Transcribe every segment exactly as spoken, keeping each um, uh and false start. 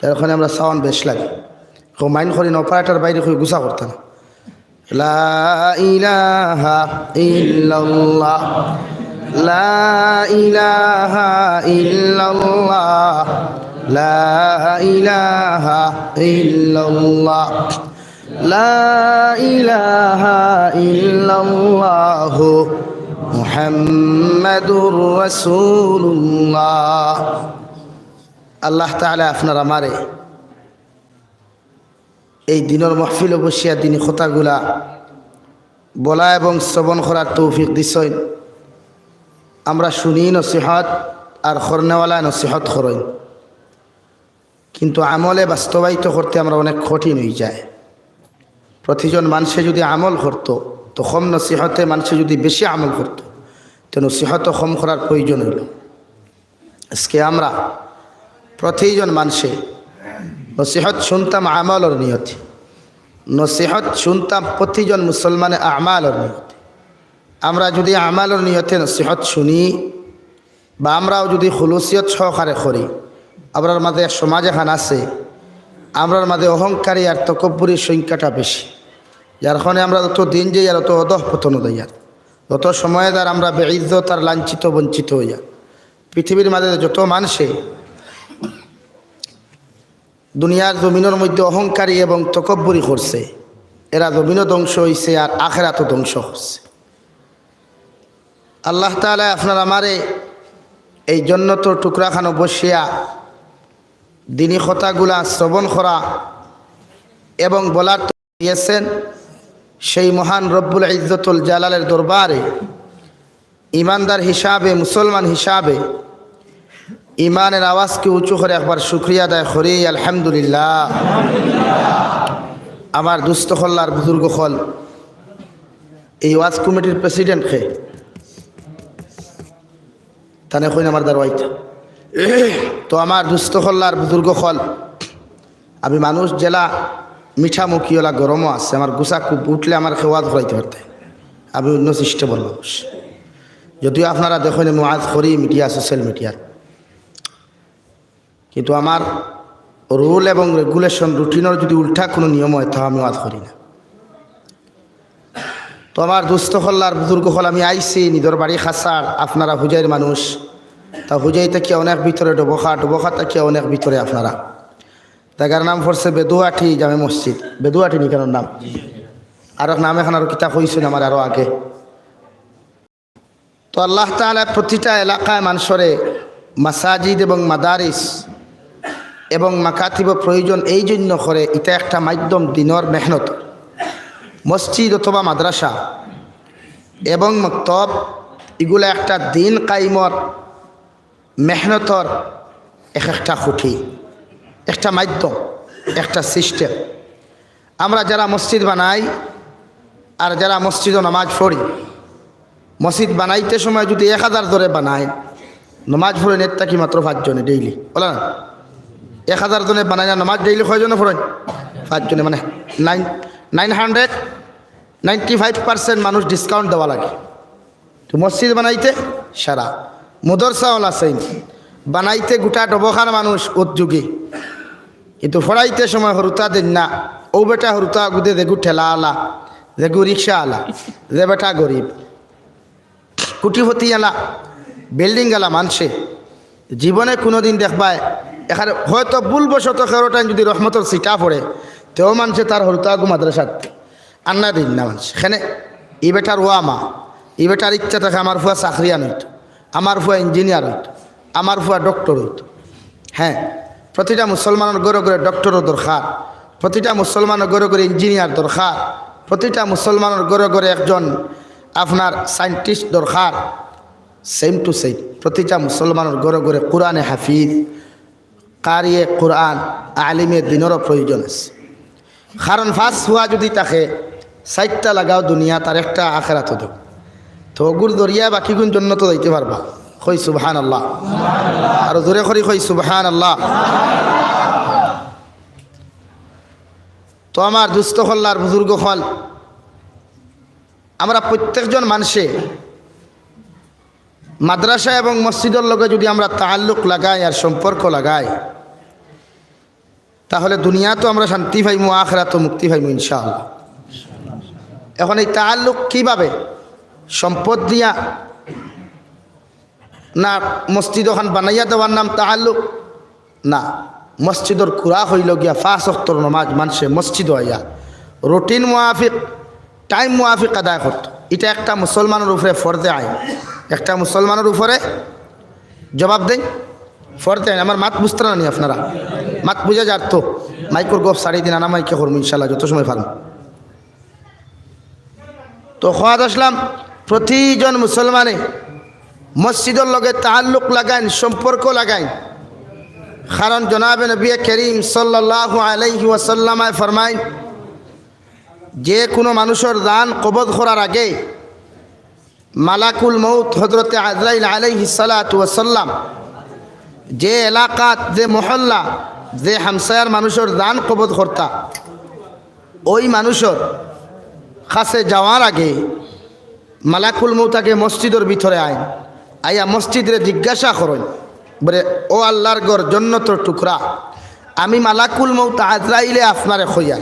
তার ওখানে আমরা সাউন্ড বেশ লাগে। কো মাইন্ড করি না, অপারেটর বাইরে কই গুছা করতা না। লা ইলাহা ইল্লাল্লাহ, লা ইলাহা ইল্লাল্লাহ, লা ইলাহা ইল্লাল্লাহ, লা ইলাহা ইল্লাল্লাহু মুহাম্মাদুর রাসূলুল্লাহ। আল্লাহ তাআলা আপনার আমারে এই দিনর মাহফিলো বসিয়া দিনি কথাগুলা বলা এবং শ্রবণ করার তৌফিক দিছইন। আমরা শুনি নসিহত, আর করনেওয়ালায় নসিহত করইন, কিন্তু আমলে বাস্তবায়িত করতে আমরা অনেক কঠিন অইযায়। প্রতিজন মানষে যুদি আমল করতো, তো কম নসিহতে মানষে যুদি বেশি আমল করতো, তো নসিহতও কম করার প্রয়োজন অইলো। আজকে আমরা প্রতিজন মানষে নসিহত শুনতাম আমলর নিয়তে, নসিহত শুনতাম প্রতিজন মুসলমানে আমালর নিয়তে। আমরা যুদি আমালর নিয়তে নসিহত শুনি বা আমরাও যুদি খুলুসিয়ত সহকারে করি, আমরার মাঝে এক সমাজ এখান আছে, আমরার মাঝে অহংকারী আর তকব্বুরির সংখ্যাটা বেশি, যার কারণে আমরা যত দিন যাই আর তত অধঃপতন যাই আর তত সময় যার আমরা বেইজ্জত আর লাঞ্ছিত বঞ্চিত অইয়ার। পৃথিবীর মাঝে যত মানষে দুনিয়ার জমিনর মধ্যে অহংকারী এবং তকব্বুরি করছে, এরা জমিনও ধ্বংস অইছে আর আখেরাতও ধ্বংস করছে। আল্লাহ তাআলা আপনার আমারে এই জন্নতর টুকরাখানো বসিয়া দিনি কথাগুলা শ্রবণ করা এবং বলার তৌফিক দিয়েছেন। সেই মহান রব্বুল ইজ্জতুল জালালের দরবারে ইমানদার হিসাবে, মুসলমান হিসাবে ইমানের আওয়াজকে উঁচু করে একবার শুকরিয়া আদায় করি, আলহামদুলিল্লাহ। আমার দুস্ত অকল আর বুজুর্গ অকল, এই ওয়াজ কমিটির প্রেসিডেন্ট কে, তানে কইন আমার দারোয়াইতা। তো আমার দুস্ত অকল আর বুজুর্গ অকল, আমি মানুষ যেলা মিঠা মুখী অলা গরমও আছে, আমার গুসা খুব উঠলে আমার কেউ ওয়াজ করাইতে পারতে। আমি অন্য সিস্টেমর মানুষ, যদিও আপনারা দেখইন আমি ওয়াজ করি মিডিয়া, সোশ্যাল মিডিয়াত, কিন্তু আমার রুল এবং রেগুলেশন, রুটিনর যুদি উল্টা কুনু নিয়ম অয়, তা আমি ওয়াজ করি না। তো আমার দুস্ত অকল আর বুজুর্গ অকল, আমি আইছি, নিজর বাড়ি কাছাড়, আপনারা হোজাইর মানুষ, তা হোজাই থাকিয়া অনেক ভিতরে ডবকা, ডবকা থাকিয়া অনেক ভিতরে আপনারা। জাগার নাম পড়ছে বেদুয়াটি জামে মসজিদ, বেদুয়াটি নি কেন নাম? আর এক নাম এখান আরো কিতা কইছইন আমার আরো আগে। তো আল্লাহ তাআলা প্রতিটা এলাকায় মানষরে মাসাজিদ এবং মাদারিস এবং মাকাতিব প্রয়োজন এই জন্য করে, ইটা একটা মাধ্যম দিনর মেহনত। মসজিদ অথবা মাদ্রাসা এবং মক্তব, ইগুলা একটা দিন কায়েমর মেহনতর এক একটা খুঁটি, একটা মাধ্যম, একটা সিস্টেম। আমরা যারা মসজিদ বানাই আর যারা মসজিদো নামাজ পড়ি, মসজিদ বানাইতে সময় যুদি এক হাজার জনে বানাইন, নামাজ পড়ইন এর থাকি মাত্র পাঁচজনে ডেইলি, বলা না? এক হাজার জনে বানাইন আর নামাজ ডেইলি কয়জনে পড়ইন? পাঁচজনে, মানে nine, nine hundred ninety five percent মানুষ ডিসকাউন্ট দেওয়া লাগে। তো মসজিদ বানাইতে সারা, মাদ্রাসা অলা same, বানাইতে গোটা ডবকার মানুষ উদ্যোগী, কিন্তু পড়াইতে সময় হুরুতা দেইন না। অউ বেটা হুরুতা গুদে যেগু ঠেলা আলা, যেগু রিক্সা আলা, যে বেটা গরিব, কোটিপতি আলা, বিল্ডিং আলা মানষে জীবনে কুনুদিন দেখবায়, এখানে হয়তো ভুলবশত কেউরটাইন যুদি রহমতর ছিটা পড়ে, তেও মানষে তার হুরুতাগু মাদ্রাসাত আন্না দেইন না মানষে। কেনে? ই বেটার ওয়ামা, ই বেটার ইচ্ছা থাকে আমার ফুয়া চাকরিয়ান অইতো, আমার ফুয়া ইঞ্জিনিয়ার অইতো, আমার ফুয়া ডক্টর অইতো। হ্যাঁ, প্রতিটা মুসলমানর ঘরে ঘরে ডক্টরর দরকার, প্রতিটা মুসলমানর ঘরে ঘরে ইঞ্জিনিয়ার দরকার, প্রতিটা মুসলমানর ঘরে ঘরে একজন আপনার সায়েন্টিস্ট দরকার। Same to same, প্রতিটা মুসলমানর ঘরে ঘরে কোরআনে হাফিজ, কারিয়ে কোরআন, আলিমে দিনরও প্রয়োজন আছে। কারণ পাঁচ ফুয়া যুদি থাকে, চাইরটা লাগাও দুনিয়াত আর একটা আখেরাতো দেও, তো অগুর জরিয়া বাকিগুন জন্নতো যাইতে পারবা। কই সুবহানাল্লাহ। আরো জোরে করি কই সুবহানাল্লাহ। তো আমার দুস্ত অকল আর বুজুর্গ অকল, আমরা প্রত্যেকজন মানষে মাদ্রাসা এবং মসজিদর লগে যুদি আমরা তাল্লুক লাগাই আর সম্পর্ক লাগাই, তাহলে দুনিয়াত তো আমরা শান্তি পাইমু, আখেরাতও মুক্তি পাইমু ইনশাআল্লাহ। এখন এই তাআল্লুক কিভাবে? সম্পদ দিয়া না, মসজিদ ওখান বানাইয়া দেওয়ার নাম তাআল্লুক? না, মসজিদর কুরা অইলো গিয়া পাঁচ ওয়াক্তর নমাজ মানষে মসজিদো আইয়া রুটিন মুয়াফিক, টাইম মুয়াফিক আদায় করতো। ইটা একটা মুসলমানর উপরে ফরজে আইন, একটা মুসলমানর উপরে জবাব দেই, ফরজে আইন। আমার মাত বুঝতারা নি আপনারা? মাত বুঝা যার তো? মাইকর গপ ছাড়ি দিন, আনা মাইকে করমু ইনশাআল্লাহ, যত সময় পারমু। তো কওয়াত আছলাম, প্রতিজন মুসলমানে মসজিদর লগে তাআল্লুক লাগাইন, সম্পর্ক লাগাইন। কারণ জনাবে নবী করিম সাল্লাল্লাহু আলাইহি ওয়াসাল্লামে ফরমাইন, যে কুনু মানুষর জান কবজ করার আগে মালাকুল মউত হযরতে আজরাইল আলাইহিস সালাতু ওয়াস সালাম যে এলাকাত, যে মহল্লা, যে হামসায়ার মানুষর জান কবজ করতা, ওই মানুষর কাছে যাওয়ার আগে মালাকুল মউত আগে মসজিদর ভিতরে আইন, আইয়া মসজিদরে জিজ্ঞাসা করইন, বলে, "ও আল্লাহর ঘর, জন্নতর টুকরা, আমি মালাকুল মউত আজরাইলে আপনারে কইয়ার,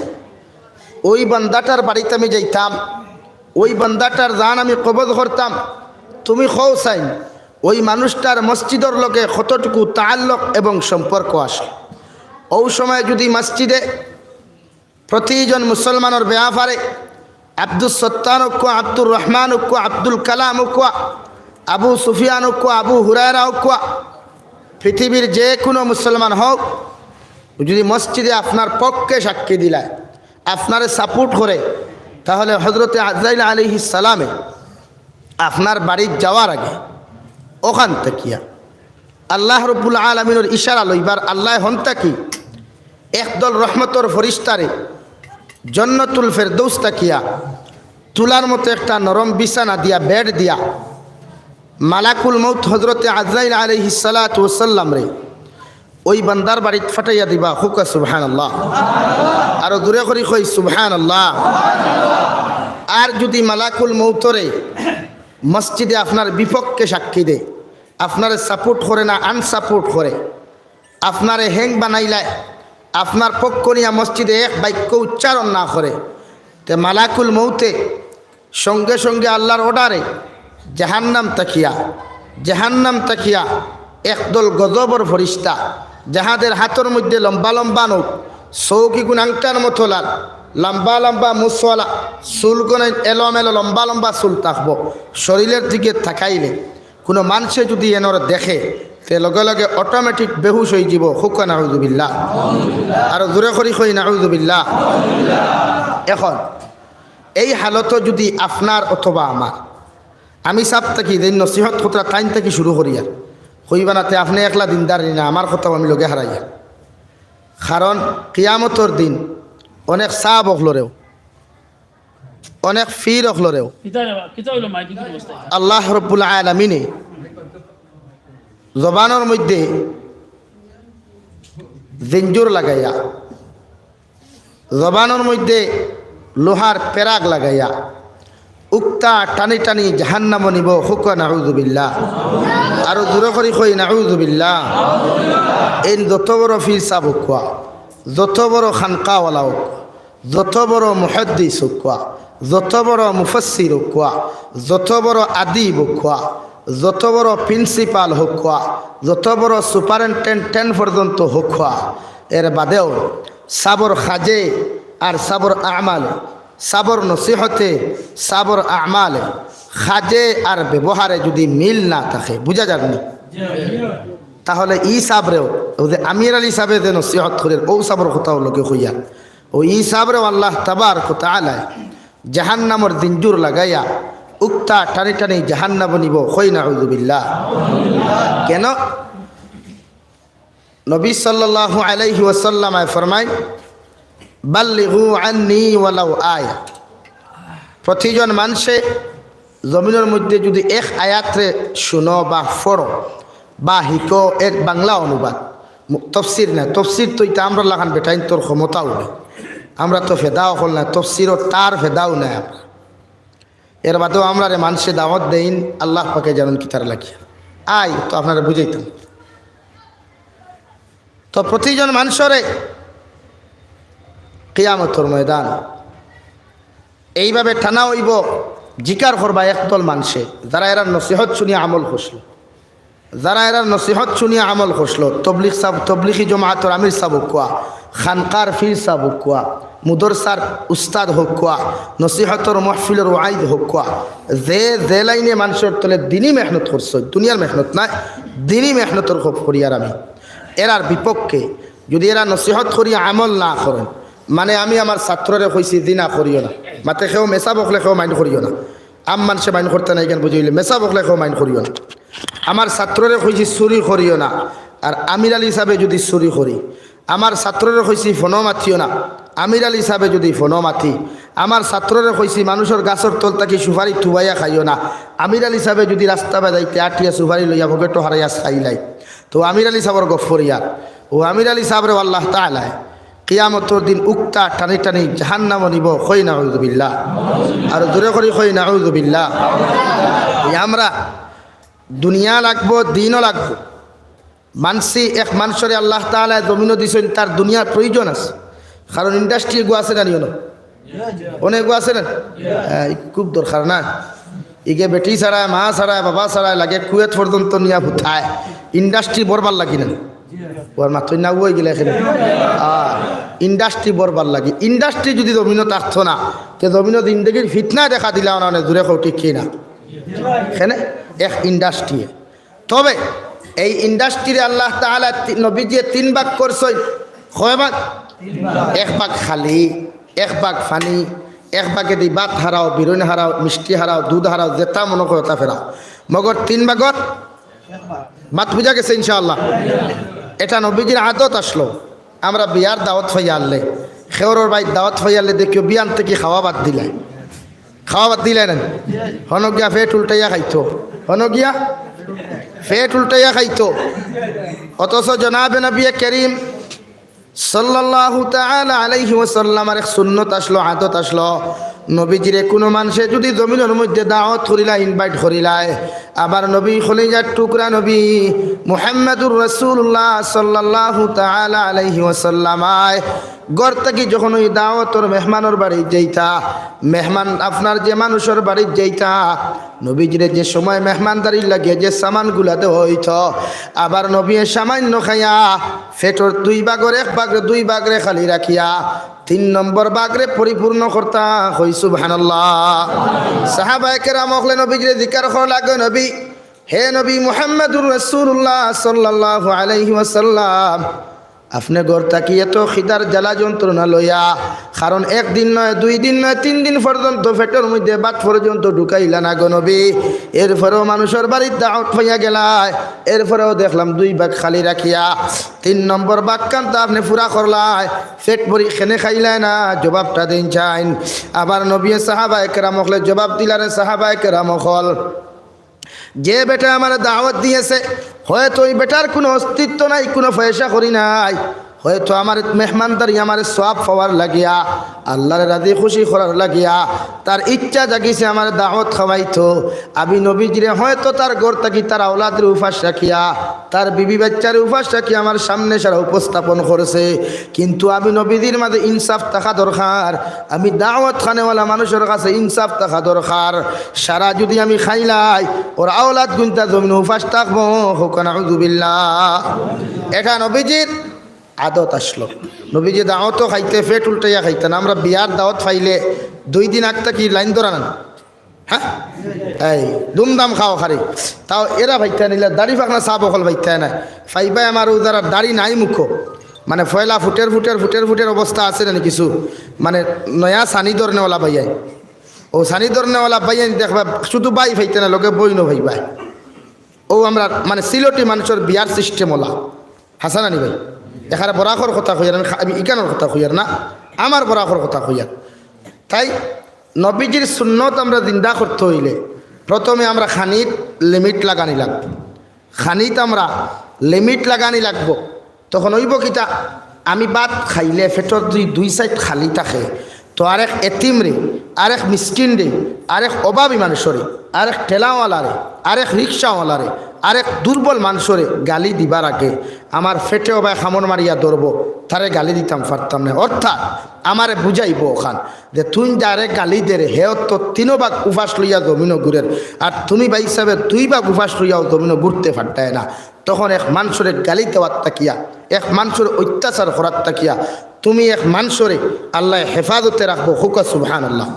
ওই বান্দাটার বাড়িত আমি যাইতাম, ওই বান্দাটার জান আমি কবজ করতাম, তুমি কও চাইন, ওই মানুষটার মসজিদর লগে কতটুকু তাআল্লুক এবং সম্পর্ক আছে।" ওই সময় যদি মসজিদে প্রতিজন মুসলমানর ব্যাপারে আব্দুস সত্তার অউক্কা, আব্দুর রহমান অউক্কা, আব্দুল কালাম অউক্কা, আবু সুফিয়ান অউক্কা, আবু হুরায়রা অউক্কা, পৃথিবীর যে কুনু মুসলমান হউক, যদি মসজিদে আপনার পক্ষে সাক্ষী দিলায়, আপনারে সাপোর্ট করে, তাহলে হযরতে আজরাইল আলাইহিস সালামে আপনার বাড়িত যাওয়ার আগে ওখান থাকিয়া আল্লাহ রব্বুল আলামিনর ইশারা লইবার, আল্লাহ হন থাকি একদল রহমতর ফরিস্তারে জন্নতুল ফেরদৌস থাকিয়া তুলার মতো একটা নরম বিছানা দিয়া, বেড দিয়া, মালাকুল মউত হযরতে আজরাইল আলাইহিস সালাতু ওয়াস সালামরে ওই বান্দার বাড়িত ফাটাইয়া দিবা। কউক্কা সুবহানাল্লাহ। আরো জোরে করি কই সুবহানাল্লাহ। আর যদি মালাকুল মউতরে মসজিদে আপনার বিপক্ষে সাক্ষী দেয়, আপনারে সাপোর্ট করে না, আনসাপোর্ট করে, আপনারে হ্যাং বানাইলায়, আপনার পক্ষ নিয়া মসজিদে এক বাক্য উচ্চারণ না করে, তে মালাকুল মউতে সঙ্গে সঙ্গে আল্লাহর অর্ডারে জাহান্নাম থাকিয়া, জাহান্নাম থাকিয়া একদল গজবর ফরিস্তা, যাহাদের হাতর মধ্যে লম্বা লম্বা নখ, চউখ ইগুন আংটার মতো লাল, লম্বা লম্বা মুছওয়ালা, চুলগুন এলোমেলো লম্বা লম্বা চুল থাকবো, শরীরের দিকে তাকাইলে কুনু মানষে যদি এনরে দেখে, তে লগে লগে অটোমেটিক বেহুশ অইযিবো। কউক্কা নাউজুবিল্লাহ। আরো জোরে করি কই নাউজুবিল্লাহ। এখন এই হালতো যদি আপনার অথবা আমার, আমি সাব থাকি যেইন নসিহত কররা তাইন থাকি শুরু করিয়ার, কইবা না তে আপনে একলা দিনদার নি না, আমার কথাও আমি লগে হারাইয়ার। কারণ কিয়ামতর দিন অনেক সাব অকলরেও, অনেক পীর অকলরেও কিতা রে বা-, কিতা অইলো মাইক কিন্তু বসতে? আল্লাহ রব্বুল আলামিনে জবানর মধ্যে জিঞ্জুর লাগাইয়া, জবানর মধ্যে লোহার পেরাক লাগাইয়া, উক্তা টানি টানি জাহান্নামো নিবো। কউক্কা নাউজুবিল্লাহ। আরো জোরে করি কই নাউজুবিল্লাহ। এইন যত বড় পীর সাব অউক্কা, যত বড় খানকাওয়ালা অউক্কা, যত বড় মুহাদ্দিস অউক্কা, যত বড় মুফাসসির অউক্কা, যত বড় আদিব অউক্কা, যত বড় প্রিন্সিপাল অউক্কা, যত বড় সুপারিনটেনডেন্ট পর্যন্ত অউক্কা, এর বাদেও সাবর কাজে আর সাবর আমালে, সাবর নসিহতে, সাবর আমালে, কাজে আর ব্যবহারে যদি মিল না থাকে, বুঝা যার নি? তাহলে ই সাবরেও, অউ যে আমির আলী সাবে যে নসিহত করের, অউ সাবর কথাও লগে কইয়ার, অউ ই সাবরেও আল্লাহ তাবারক ওয়া তাআলায় জাহান্নামর জিঞ্জুর লাগাইয়া উক্তা টানি টানি জাহান্নামো নিবো। কই নাউজুবিল্লাহ। কেন? নবী সাল্লাল্লাহু আলাইহি ওয়াসাল্লামে ফরমাইন, "বাল্লিগু আন্নি ওয়ালাউ আয়া।" প্রতিজন মানষে জমিনর মধ্যে যদি এক আয়াতরে শুনো বা পড়ো বা হিকো, এর বাংলা অনুবাদ, মু-, তফসির নায়, তফসির তো ইতা আমরার লাখান বেটাইন্তর ক্ষমতাও নাই, আমরা তো ফেদা অকল নায়, তফসিরর তার ফেদাও নায় আমরা। এর বাদেও আমরারে মানষে দাওয়াত দেইন, আল্লাহ পাকে জানইন কিতার লাগিয়া। আই তো আপনারে বুঝাইতাম। তো প্রতিজন মানষরে কিয়ামতর ময়দান। এইভাবে টানা অইবো, জিকার করবা একদল মানষে, যারা এরার নসিহত শুনিয়া আমল করছিল, যারা এরার নসিহত শুনিয়া আমল করছিল, তবলিগ সাব, তবলিগি জমাতর আমির সাব হউক্কা, খানকার পীর সাব হউক্কা, মুদরসার উস্তাদ হউক্কা, নসিহতর মাহফিলর ওয়াইজ হউক্কা, যে যে লাইনে মানষর তলে দিনি মেহনত করছে, দুনিয়ার মেহনত নায়, দিনি মেহনতর খপ করিয়ার আমি। এরার বিপক্ষে যদি এরা নসিহত করিয়া আমল না করেন, মানে আমি আমার ছাত্ররে কইছি জিনা করিও না, মাতে কেউ মেসাব অকলে কেউ মাইন্ড করিও না, আম মানষে মাইন্ড করতা নায়, ইখান বুঝি অইলে মেসাব অকলে কেউ মাইন্ড করিও না। আমার ছাত্ররে কইছি চুরি করিও না, আর আমির আলী সাবে যদি চুরি করি, আমার ছাত্ররে কইছি ফোনো মাতিও না, আমির আলী সাবে যদি ফোনো মাতি, আমার ছাত্ররে কইছি মানষর গাছর তল থাকি সুপারি তুবাইয়া খাইও না, আমির আলী সাবে যদি রাস্তা বাজাইতে আটিয়া সুপারি লইয়া পকেটো হারাইয়া খাইলাই, তো আমির আলী সাবর গফ করিয়ার, ও আমির আলী সাবরে আল্লাহ তাআলায় কিয়ামতর দিন উক্তা টানি টানি জাহান্নামো নিবো। কই নাউজুবিল্লাহ। আর জোরে করি কই নাউজুবিল্লাহ। এই আমরা দুনিয়া লাগবো, দিনও লাগবো। মানষি এক মানষরে আল্লাহ তাআলায় জমিনো দিছইন, তার দুনিয়ার প্রয়োজন আছে। কারণ ইন্ডাস্ট্রি এগু আছে না নি অনো? অনেক এগু আছে না? হ্যাঁ, খুব দরকার না? ইগে বেটি ছাড়ায়, মা ছাড়ায়, বাবা ছাড়ায় লাগে কুয়েত পর্যন্ত নিয়া হুতায়। ইন্ডাস্ট্রি বরবার লাগি না? ওর মাত্র না অই গেলে এখানে। আহ, ইন্ডাস্ট্রি বরবার লাগি। ইন্ডাস্ট্রি যদি জমিনো থাকতো না, তে জমিনো জিন্দেগির ফিতনায় দেখা দিলা অনা অনে, জোরে কও ঠিক কি না? এখানে এক ইন্ডাস্ট্রি। তবে এই ইন্ডাস্ট্রিরে আল্লাহ তাআলা তি-, নবীজিয়ে তিন ভাগ করছইন। কয় ভাগ? এক ভাগ খালি, এক ভাগ পানি, এক ভাগেদি ভাত হারাও, বিরইন হারাও, মিষ্টি হারাও, দুধ হারাও, যেটা মনো করো তা ফেরাও। মগর তিন ভাগর মাত বুঝা গেছে ইনশাআল্লাহ। এটা নবীজির আদত আসলো। আমরা বিয়ার দাওয়াত পাইয়া আনলে, খেওরর বাইত দাওয়াত পাইয়া আনলে দেখিও বিয়ান থাকি খাওয়া বাদ দিলায়। খাওয়া বাদ দিলায় না? হনো গিয়া পেট উল্টাইয়া খাইতো, হনো গিয়া পেট উল্টাইয়া খাইতো। অথচ জনাবে নবী করিম সাল্লাল্লাহু তাআলা আলাইহি ওয়াসাল্লামর এক সুন্নত আসলো, আদত আসলো। নবীজিরে কুনু মানষে যুদি জমিনর মধ্যে দাওয়াত করিলায়, invite করিলায়, আবার নবী কলিজার টুকরা নবী মুহাম্মাদুর রাসূলুল্লাহ সাল্লাল্লাহু তাআলা আলাইহি ওয়াসাল্লাম আয় ঘর থাকি যখন ওই দাওয়াতর মেহমানর বাড়িত যাইতা, মেহমান আপনার যে মানুষর বাড়িত যাইতা, নবীজিরে যে সময় মেহমানদারির লাগিয়া যে সামানগুলা দেওয়া অইতো, আবার নবীয়ে সামান্য খাইয়া পেটর দুই ভাগর এক ভাগরে, দুই ভাগরে খালি রাখিয়া তিন নম্বর ভাগরে পরিপূর্ণ করতা। কই সুবহানাল্লাহ। সাহাবায়ে কেরাম অকলে নবীজিরে জিকার করা লাগে, নবী, হে নবী মুহাম্মাদুর রাসূলুল্লাহ সাল্লাল্লাহু আলাইহি ওয়াসাল্লাম, আপনে ঘর থাকি এত খিদার জ্বালা যন্ত্রণা লইয়া, কারণ একদিন নয়, দুই দিন নয়, তিন দিন পর্যন্ত পেটর মধ্যে ভাত পর্যন্ত ঢুকাইলা না গো নবী। এরপরেও মানুষর বাড়িত দাওয়াত পাইয়া গেলায়, এরপরেও দেখলাম দুই ভাগ খালি রাখিয়া তিন নম্বর ভাগখান তো আপনে পুরা করলায়, পেট ভরি কেনে খাইলায় না, জবাবটা দেইন চাইন। আবার নবীয়ে সাহাবায়ে কেরাম অকলে জবাব দিলারে, সাহাবায়ে কেরাম অকল যে বেটায় আমারে দাওয়াত দিছে, হয়তো ওই বেটার কুনু অস্তিত্ব নাই, কুনু পয়সা কড়ি নাই, হয়তো আমার মেহমানদারি, আমার সওয়াব পাওয়ার লাগিয়া, আল্লারে রাজি খুশি করার লাগিয়া, তার ইচ্ছা জাগিছে আমারে দাওয়াত খাওয়াইতো। আমি নবীজিরে হয়তো তার ঘর থাকি তার আওলাদরে উপাস রাখিয়া, তার বিবি বাচ্চারে উপাস রাখিয়া আমার সামনে সারা উপস্থাপন করছে। কিন্তু আমি নবীজির মাঝে ইনসাফ থাকা দরকার, আমি দাওয়াত খানেওয়ালা মানুষর কাছে ইনসাফ থাকা দরকার। সারা যুদি আমি খাইলাই, ওর আওলাদ গুনতা জমিনো উপাস থাকবো, কউক্কা নাউজুবিল্লাহ। এটা নবীজির আদত আসলো। নবীজি দাওয়াতো খাইতে, পেট উল্টাইয়া খাইতা না। আমরা বিয়ার দাওয়াত পাইলে দুই দিন আগ থাকি লাইন ধরা না? হ্যাঁ, এই ধুমধাম খাও খারি। তাও এরা পাইতা নাইলা, দাড়ি পাকনা সাব অকল পাইতা না। পাইবায় আমার ও যারা দাড়ি নাই মুখো, মানে পয়লা ফুটের ফুটের ফুটের ফুটের অবস্থা আছে না নি কিছু, মানে নয়া সানি ধরনেওয়ালা ভাইয়াইন। ও সানি ধরনেওয়ালা ভাইয়াইন দেখবা, শুধু ভাই পাইতা না, লগে বইনও পাইবায়। ও আমরা মানে সিলটি মানুষর বিয়ার সিস্টেম ওলা। হাছা না নি ভাই? এখানে বরাকর কথা কইয়ার, আমি খা-, আমি ইকানোর কথা কইয়ার না, আমার বরাকর কথা কইয়ার। তাই নবীজির সুন্নত আমরা জিন্দা করতে অইলে প্রথমে আমরা খানিত লিমিট লাগানি লাগবো। খানিত আমরা লিমিট লাগানি লাগবো। তখন অইবো কিতা, আমি ভাত খাইলে পেটর দুই, দুই সাইড খালি থাকে, তো আরেক এতিমরে, আরেক মিসকিনরে, আরেক অভাবী মানুষরে, আরেক ঠেলাওয়ালারে, আরেক রিক্সাওয়ালারে, আরেক দুর্বল মানষরে গালি দিবার আগে আমার পেটে অবায় কামড় মারিয়া ধরবো, তারে গালি দিতাম পারতাম নায়। অর্থাৎ আমারে বুঝাইবো অখান যে তুই যারে গালি দেরে, হে তো তিন ভাগ উপাস লইয়া জমিনো ঘুরের, আর তুমি ভাইসাবে দুই ভাগ উপাস লইয়াও জমিনো ঘুরতে পারতায় না। তখন এক মানষরে গালি দেওয়ার থাকিয়া, এক মানষরে অত্যাচার করার থাকিয়া তুমি এক মানষরে আল্লায় হেফাজতে রাখবো। কউক্কা সুবহানাল্লাহ।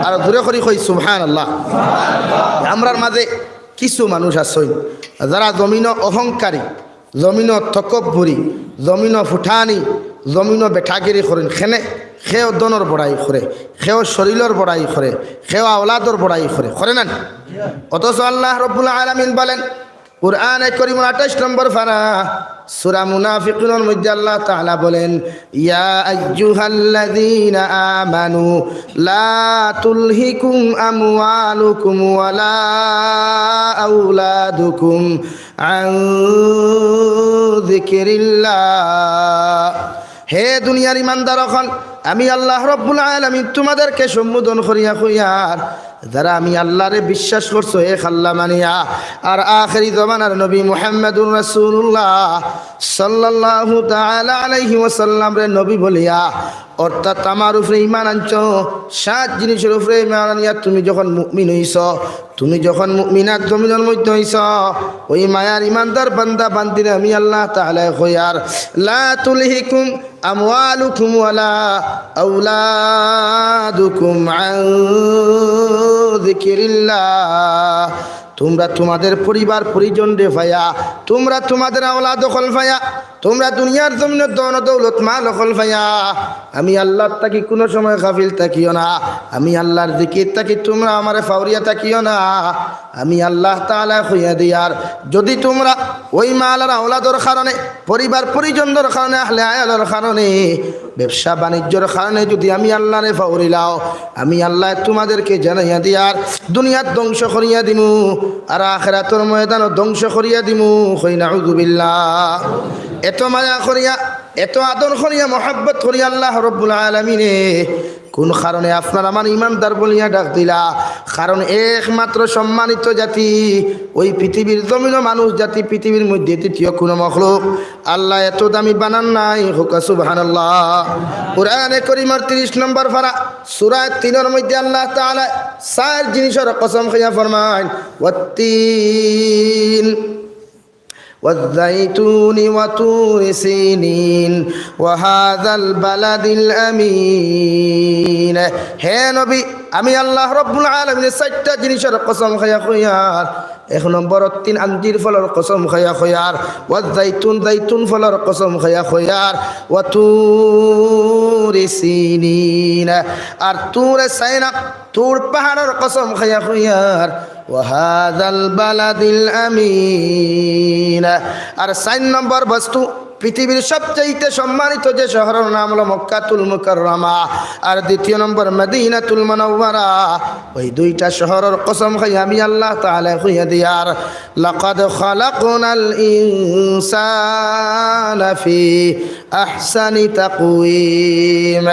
আর জোরে করি কই সুবহানাল্লাহ। আমরার মাঝে কিছু মানুষ আছইন যারা জমিনো অহংকারী, জমিনো তকব্বুরি, জমিনো ফুটানি, জমিনো বেটাগিরি করইন। কেনে? কেউ ধনর বড়াই করে, কেউ শরীলর বড়াই করে, কেউ আওলাদর বড়াই করে, করে না নি? অথচ আল্লাহ রব্বুল আলামিন বলেন, কুরআনে করিমর আঠাইশ নম্বর পারা, সূরা মুনাফিকুনর মধ্যে আল্লাহ তাআলা বলেন, ইয়া আইয়ুহাল্লাযীনা আমানু লা তুলহিকুম আমওয়ালুকুম ওয়ালা আওলাদুকুম আন যিকিরিল্লাহ। হে দুনিয়ার ইমানদার অকল, আমি আল্লাহ রব্বুল আলামিন তোমাদেরকে সম্বোধন করিয়া কইয়ার, যারা আমি আল্লাহরে বিশ্বাস করছো, এক আল্লাহ মানিয়া, আর আখেরি জমানার নবী মুহাম্মাদুর রাসূলুল্লাহ সাল্লাল্লাহু তাআলা আলাইহি ওয়াসাল্লামরে নবী বলিয়া, অর্থাৎ আমার উপরে ঈমান আনছো, সাত জিনিসর উপরে ঈমান আনিয়া তুমি যখন মুমিন অইছো, তুমি যখন মুমিনাত জমিনর মধ্যে অইছো, ওই মায়ার ইমানদার বান্দা বান্দিরে আমি আল্লাহ তাআলায় কইয়ার, লা তুলহিকুম আমওয়ালুকুম ওয়ালা আওলাদুকুম আন যিকিরিল্লাহ। তোমরা তোমাদের পরিবার পরিজনরে পাইয়া, তোমরা তোমাদের আওলাদ অকল পাইয়া, তোমরা দুনিয়ার জমিনর ধন দৌলত মাল অকল পাইয়া, আমি আল্লাহর থাকি কুনু সময় গাফিল থাকিও না। আমি আল্লাহর জিকির থাকি তোমরা আমারে ফাউরিয়া থাকিও না। আমি আল্লাহ তাআলায় কইয়া দিয়ার, যদি তোমরা ওই মাল আর আওলাদর কারণে, পরিবার পরিজনর কারণে, আহলে আয়ালর কারণে, ব্যবসা বাণিজ্যর কারণে যদি আমি আল্লাহরে ফাউরিলাও, আমি আল্লায় তোমাদেরকে জানাইয়া দিয়ার দুনিয়াত ধ্বংস করিয়া দিমু, আর আখেরাতর ময়দানও ধ্বংস করিয়া দিমু। কই নাউযুবিল্লাহ। এত মায়া করিয়া, এত আদর করিয়া, মহব্বত করিয়া আল্লাহ রব্বুল আলামিনে কোন কারণে আপনার আমার ইমানদার বলিয়া ডাক দিলা? কারণ একমাত্র সম্মানিত জাতি ওই পৃথিবীর জমিনো মানুষ জাতি, পৃথিবীর মধ্যে তৃতীয় কোনো মখলুক। আল্লায় এত দামি বানান নাই। কউক্কা সুবহানাল্লাহ। কোরআনে করিমর তিরিশ নম্বর পারা, সূরা তিনর মধ্যে আল্লাহ তাআলায় চাইর জিনিসর কসম খাইয়া ফরমাইন, ওয়াত্তিন ওয়াজ্জাইতুনি ওয়া তুরি সিনিন ওয়া হাযাল বালাদিল আমিন। হে নবী, আমি আল্লাহ রব্বুল আলামিনে চাইরটা জিনিসর কসম খাইয়া কইয়ার, এক নম্বর তিন আঞ্জির ফলর কসম খাইয়া কইয়ার, ওয়াজ্জাইতুন, জাইতুন ফলর কসম খাইয়া কইয়ার, ওয়া তুরি সিনিন, আর তুরে সাইনা, তুর পাহাড়র কসম খাইয়া কইয়ার, ওয়া হাযাল বালাদিল আমিন। আর চাইর নম্বর বস্তু, পৃথিবীর সবচাইতে সম্মানিত যে শহরর নাম অইলো মক্কাতুল মুকাররমা, আর দ্বিতীয় নম্বর মদিনাতুল মুনাওয়ারা। ওই দুইটা শহরর কসম খাইয়া আমি আল্লাহ তাআলায় কইয়া দিয়ার, লাকাদ খালাকনাল ইনসানা ফি আহসানি তাকওয়িম।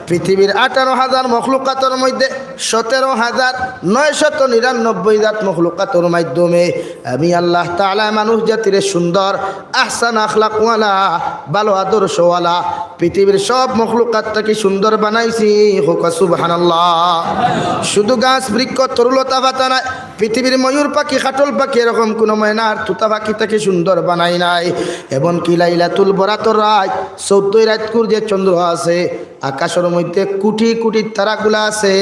পৃথিবীর আঠারো হাজার মখলুকাতর মধ্যে সতেরো হাজার নয়শত নিরানব্বই জাত মখলুকাতর মাধ্যমে আমি আল্লাহ তাআলায় মানুষ জাতিরে সুন্দর, আহসান আখলাকওয়ালা, ভালো আদর্শওয়ালা, পৃথিবীর সব মখলুকাত থাকি সুন্দর বানাইছি। কউক্কা সুবহানাল্লাহ। শুধু গাছ, বৃক্ষ, তরুলতা, পাতা নায়, পৃথিবীর ময়ূর পাখি, কাটল পাখি, এরকম কোনো ময়না আর তুতা পাখি থাকি সুন্দর বানাই নাই। এমনকি লাইলাতুল বরাতর রাইত, চৌদ্দই রাইতকুর যে চন্দ্র আছে, আকাশর মধ্যে কোটি কোটি তারাগুলা আছে,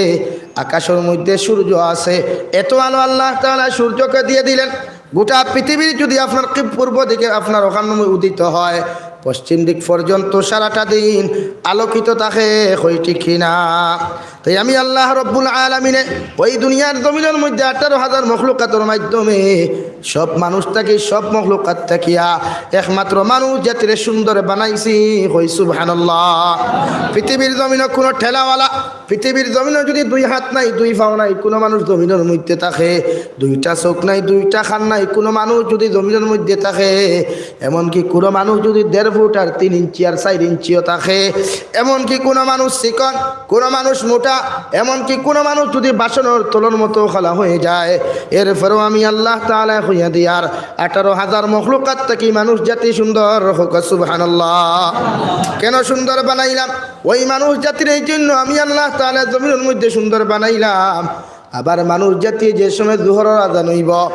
আকাশর মধ্যে সূর্য আছে, এত আলো আল্লাহ তাআলায় সূর্যকে দিয়া দিলেন। গোটা পৃথিবীর যদি আপনার কি পূর্ব দিকে আপনার অখান উদিত হয়, পশ্চিম দিক পর্যন্ত সারাটা দিন আলোকিত থাকে, কই ঠিক কি না? তাই আমি আল্লাহ রব্বুল আলামিনে ওই দুনিয়ার জমিনর মধ্যে আঠারো হাজার মখলুকাতর মাধ্যমে সব মানুষ থাকি, সব মখলুকাত থাকিয়া একমাত্র মানুষ জাতিরে সুন্দর বানাইছি। কই সুবহানাল্লাহ। পৃথিবীর জমিনো কোনো ঠেলাওয়ালা, পৃথিবীর জমিনো যদি দুই হাত নাই, দুই পাও নাই, কোনো মানুষ জমিনর মধ্যে থাকে, দুইটা চোখ নাই, দুইটা কান নাই, কোনো মানুষ যদি জমিনর মধ্যে থাকে, এমনকি কোনো মানুষ যদি দেড় ফুট আর তিন ইঞ্চি আর চাইর ইঞ্চিও থাকে। এমনকি কোনো মানুষ চিকন, কোনো মানুষ মোটা, এমনকি কোনো মানুষ যদি বাসনর তলর মতো কালা হয়ে যায়, এরপরেও আমি আল্লাহ তাআলায় কইয়া দিয়ার আঠারো হাজার মখলুকাত থাকি মানুষ জাতি সুন্দর। কউক্কা সুবহানাল্লাহ। কেন সুন্দর বানাইলাম? ওই মানুষ জাতির এই জন্য আমি আল্লাহ তাআলায় জমিনর মধ্যে সুন্দর বানাইলাম। আবার মানুষ জাতি যে সময় জোহরর আজান অইবো,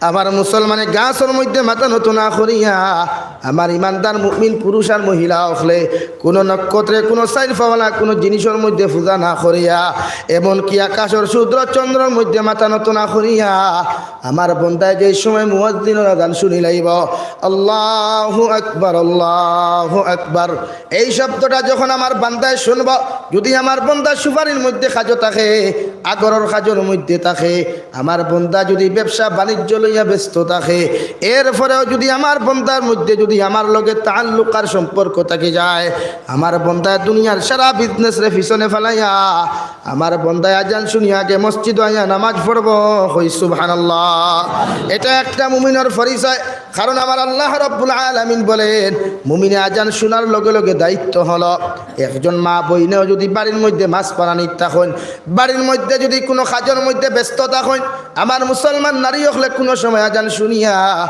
আমার মুসলমানে গাছর মধ্যে মাথা নত না করিয়া, আমার ইমানদার মুমিন পুরুষ আর মহিলা অকলে কোনো নক্ষত্রে, কোনো চাইর পাওয়ালা কোনো জিনিসর মধ্যে পূজা না করিয়া, এমনকি আকাশর সূর্য চন্দ্রর মধ্যে মাথা নত না করিয়া, আমার বন্দায় যে সময় মুয়াজ্জিনর আজান শুনিলাইবো, "আল্লাহু আকবার, আল্লাহু আকবার", এই শব্দটা যখন আমার বান্দায় শুনবো, যদি আমার বন্দা সুপারির মধ্যে কাজো থাকে, আগরর কাজর মধ্যে থাকে, আমার বন্দা যদি ব্যবসা বাণিজ্য লইয়া ব্যস্ত থাকে, এরপরেও যদি আমার বন্দার মধ্যে যদি আমার লগে তাআল্লুক আর সম্পর্ক থাকি যায়, আমার বন্দায় দুনিয়ার সারা বিজনেসরে পিছনে ফালাইয়া আমার বন্দায় আজান শুনিয়া আগে মসজিদো আইয়া নামাজ পড়বো। কই সুবহানাল্লাহ। এটা একটা মুমিনর পরিচয়। কারণ আমার আল্লাহ রাব্বুল আলামিন বলেন, মুমিনে আজান শোনার লগে লগে দায়িত্ব হলো, একজন মা বইনেও যদি বাড়ির মধ্যে মাছ পানানিত থাকইন, বাড়ির মধ্যে যদি কোনো কাজর মধ্যে ব্যস্ত থাকইন, আমার মুসলমান নারী অকলে কোনো সময় আজান শুনিয়া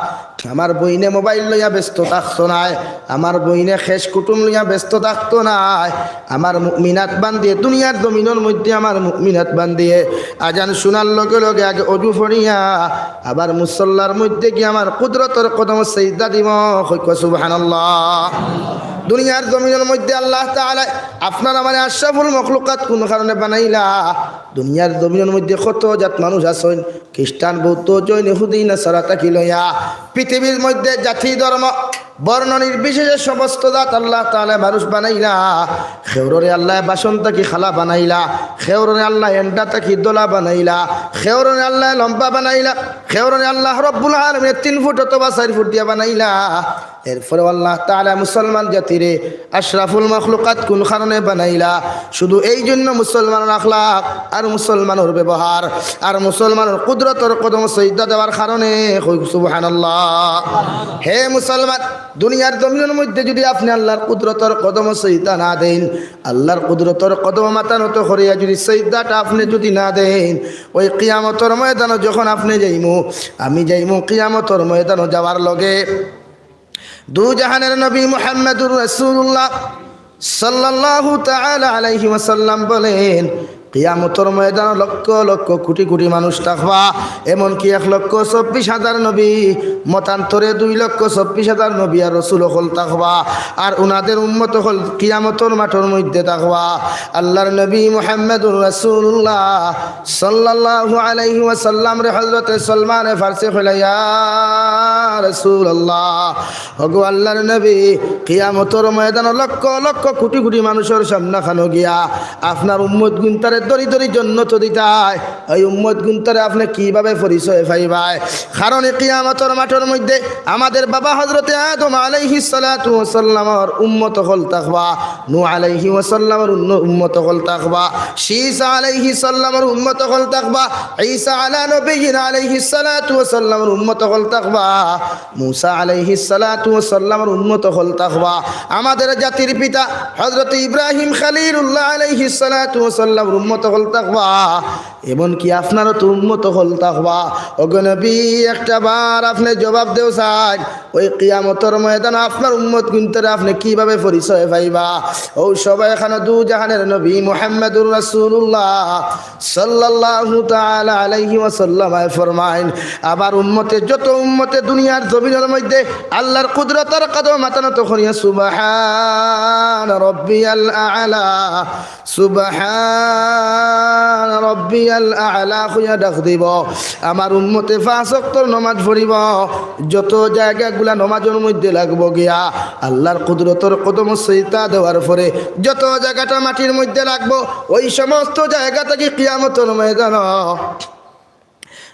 আমার বইনে মোবাইল লইয়া ব্যস্ত থাকতো নায়, আমার বইনে খেশ কুটুম লইয়া ব্যস্ত থাকতো নায়। আমার মুমিনাত বান্দিয়ে, দুনিয়ার জমিনর মধ্যে আমার মুমিনাত বান্দিয়ে আজান শোনার লগে লগে আগে অজু পড়িয়া আবার মুসল্লার মধ্যে গিয়া আমার কুদরতর কদমো সিজদা দিবো। কউক্কা সুবহানাল্লাহ। দুনিয়ার জমিনর মধ্যে আল্লাহ তাআলায় আপনার আমার আশরাফুল মখলুকাত কোন কারণে বানাইলা? দুনিয়ার জমিনর মধ্যে কত জাত মানুষ আছইন, খ্রিস্টান, বৌদ্ধ, জৈন, ইহুদি, নাসারা থাকি লইয়া পৃথিবীর মধ্যে জাতি, ধর্ম, বর্ণ নির্বিশেষে সমস্ত জাত আল্লাহ তাআলায় মানুষ বানাইলা। কেউররে আল্লায় বাসন থাকি কালা বানাইলা, কেউররে আল্লায় এন্ডা থাকি ধলা বানাইলা, কেউররে আল্লায় লম্বা বানাইলা, কেউররে আল্লাহ রব্বুল আলামিনে তিন ফুট অথবা চাইর ফুট দিয়া বানাইলা। এরপরেও আল্লাহ তাআলায় মুসলমান জাতিরে আশরাফুল মখলুকাত কোন কারণে বানাইলা? শুধু এই জন্য মুসলমানর আখলাক আর মুসলমানর ব্যবহার আর মুসলমানর কুদরতর কদমো সিজদা দেওয়ার কারণে। কউক্কা সুবহানাল্লাহ। হে মুসলমান, দুনিয়ার জমিনর মধ্যে যদি আপনে আল্লাহর কুদরতর কদমো সিজদা না দেইন, আল্লাহর কুদরতর কদমো মাথা নত করিয়া যদি সিজদাটা আপনে যদি না দেইন, ওই কিয়ামতর ময়দানো যখন আপনে যাইমু, আমি যাইমু, কিয়ামতর ময়দানো যাওয়ার লগে দুজাহানের নবী মুহাম্মাদুর রাসূলুল্লাহ সাল্লাল্লাহু তাআলা আলাইহি ওয়াসাল্লাম বলেন, কিয়ামতর ময়দানো লক্ষ লক্ষ কোটি কোটি মানুষ থাকবা, এমনকি এক লক্ষ চব্বিশ হাজার নবী, মতান্তরে দুই লক্ষ চব্বিশ হাজার নবী আর রসুল অকল থাকবা, আর উনাদের উম্মত অকল কিয়ামতর মাঠর মধ্যে থাকবা। আল্লাহর নবী মুহাম্মাদুর রাসূলুল্লাহ সাল্লাল্লাহু আলাইহি ওয়াসাল্লামরে হযরতে সলমানে ফার্সি কইলা, "ইয়া রাসূলুল্লাহ, ওগো আল্লাহর নবী, কিয়ামতর ময়দানো লক্ষ লক্ষ কোটি কোটি মানুষর সামনাখানো গিয়া আপনার উম্মত গুনতারে ধরি ধরি জন্নত দিতায়, ওই উম্মত গুনতারে আপনে কিভাবে পরিচয় পাইবায়?" কারণ এই কিয়ামতর মাঠর মধ্যে আমাদের বাবা হযরতে আদম আলাইহিস সালাতু ওয়াস সালামর উম্মত অকল থাকবা, নূহ আলাইহি ওয়াসাল্লামর উন্ন-, উম্মত অকল থাকবা, ঈসা আলাইহিস সালামর উম্মত অকল থাকবা, ঈসা আলা নবিয়্যিনা আলাইহিস সালাতু ওয়াস সালামর উম্মত অকল থাকবা, মুসা আলাইহিস সালাতু ওয়াস সালামর উম্মত অকল থাকবা, আমাদের জাতির পিতা হযরত ইব্রাহিম খলিলুল্লাহ আলাইহিস সালাতু ওয়াস সালামর উম্মত অকল থাকবা, এমনকি আপনারও তো উম্মত অকল থাকবা। ওগো নবী, একটা বার আপনে জবাব দেও চাই, ওই কিয়ামতর ময়দানো আপনার উম্মত গুনতারে আপনে কিভাবে পরিচয় পাইবা? ও সবাই, এখানো দুজাহানের নবী মুহাম্মাদুর রাসূলুল্লাহ সাল্লাল্লাহু তাআলা আলাইহি ওয়াসাল্লাম ফরমাইন, আমার উম্মতে, যত উম্মতে দুনিয়ার জমিনর মধ্যে আল্লাহর কুদরতর কদমো মাথা নত করিয়া সুবহান রব্বিয়াল আ'লা, সুবহান রব্বিয়াল আ'লা কইয়া ডাক দিব। আমার উম্মতে পাঁচ ওয়াক্তর নামাজ পড়িব। যত জায়গাগুলা নামাজর মধ্যে লাগবো গিয়া, আল্লাহর কুদরতর কদমো সিজদা দেওয়ার পরে যত জায়গাটা মাটির মধ্যে লাগবো, ওই সমস্ত জায়গা থাকি কিয়ামতর ময়দানো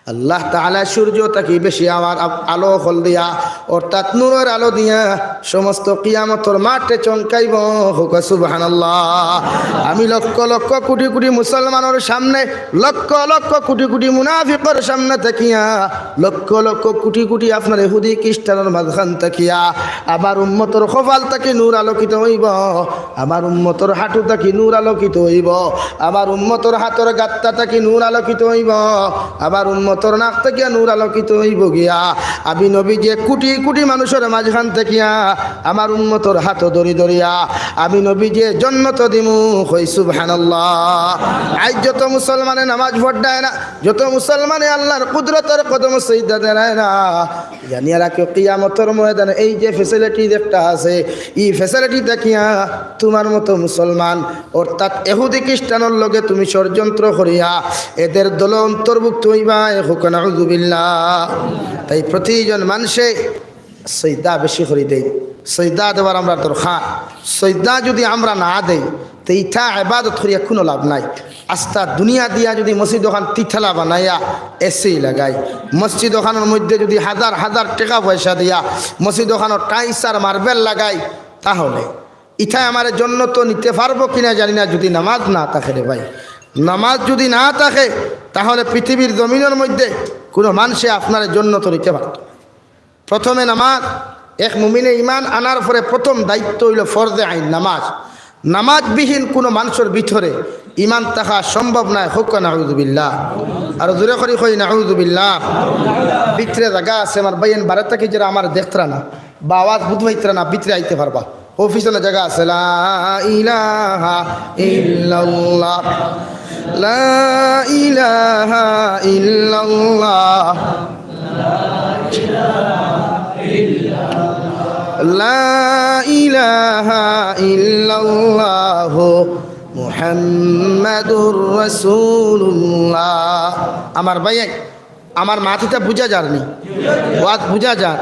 আল্লাহ তাআলা সূর্য থাকি বেশি আমার আ-, আলো অকল দিয়া, অর্থাৎ নূরর আলো দিয়া সমস্ত কিয়ামতর মাঠে চমকাইবো। কউক্কা সুবহানাল্লাহ। আমি লক্ষ লক্ষ কোটি কোটি মুসলমানর সামনে, লক্ষ লক্ষ কোটি কোটি মুনাফিকর সামনে থাকিয়া, লক্ষ লক্ষ কোটি কোটি আপনার ইহুদি খ্রিস্টানর মাঝখান থাকিয়া আমার উম্মতর কপাল থাকি নূর আলোকিত অইবো। আমার উম্মতর হাঁটু থাকি নূর আলোকিত অইবো, আমার উম্মতর হাতর গাত্তা থাকি নূর আলোকিত অইবো, আমার উম্মতর নাক থাকিয়া নূর আলোকিত অইবো গিয়া। আমি নবীজিয়ে কোটি কোটি মানুষর মাঝখান থাকিয়া আমার উম্মতর হাত ধরি ধরিয়া আমি নবীজিয়ে জন্নত দিমু। কই সুবহানাল্লাহ। আইজ যত মুসলমানে নামাজ পড়ডায় না, যত মুসলমানে আল্লাহর কুদরতর কদমো সিজদা দেয় না, জানিয়া রাখিও, কিয়ামতর ময়দানে এই যে facility একটা আছে, ই facility থাকিয়া তুমার মতো মুসলমান, অর্থাৎ ইহুদি খ্রিস্টানর লগে তুমি ষড়যন্ত্র করিয়া এদের দলো অন্তর্ভুক্ত অইবায়। কউক্কা নাউজুবিল্লাহ। তাই প্রতিজন মানষে সিজদা বেশি করি দেই, সিজদা দেওয়ার আমরার দরকার। সিজদা যুদি আমরা না দেই, তে ইতা ইবাদত করিয়া কুনু লাভ নাই। আস্তা দুনিয়া দিয়া যুদি মসজিদ অখান তিতালা বানাইয়া এসি লাগাই, মসজিদ অখানর মধ্যে যুদি হাজার হাজার টেকা পয়সা দিয়া মসজিদ অখানর tiles আর marble লাগাই, তাহলে ইতায় আমারে জন্নতো নিতে পারবো কিনা জানি না, যুদি নামাজ না থাকে রে ভাই। নামাজ যুদি না থাকে, তাহলে পৃথিবীর জমিনর মধ্যে কুনু মানষে আপনারে জন্নতো নিতে পারতো না। প্রথমে নামাজ, এক মুমিনে ইমান আনার পরে প্রথম দায়িত্ব অইলো ফরজে আইন নামাজ। নামাজ বিহীন কুনু মানষর ভিতরে ইমান থাকা সম্ভব নায়। কউক্কা নাউজুবিল্লাহ। আর জোরে করি কই নাউজুবিল্লাহ। ভিতরে জাগা আছে, আমার ভাইয়াইন বারে থাকি যেরা আমারে দেখতরা না বা আওয়াজ বুঝ পাইতরা না, ভিতরে আইতে পারবা। ও পিছনে জাগা আছে, লা ইলাহা ইল্লাল্লাহ, লা ইলাহা ইল্লাল্লাহ, লা ইলাহা ইল্লাল্লাহ মুহাম্মাদুর রাসূলুল্লাহ। আমার ভাইয়াইন, আমার মাত ইতা বুঝা যার নি? ওয়াজ বুঝা যার?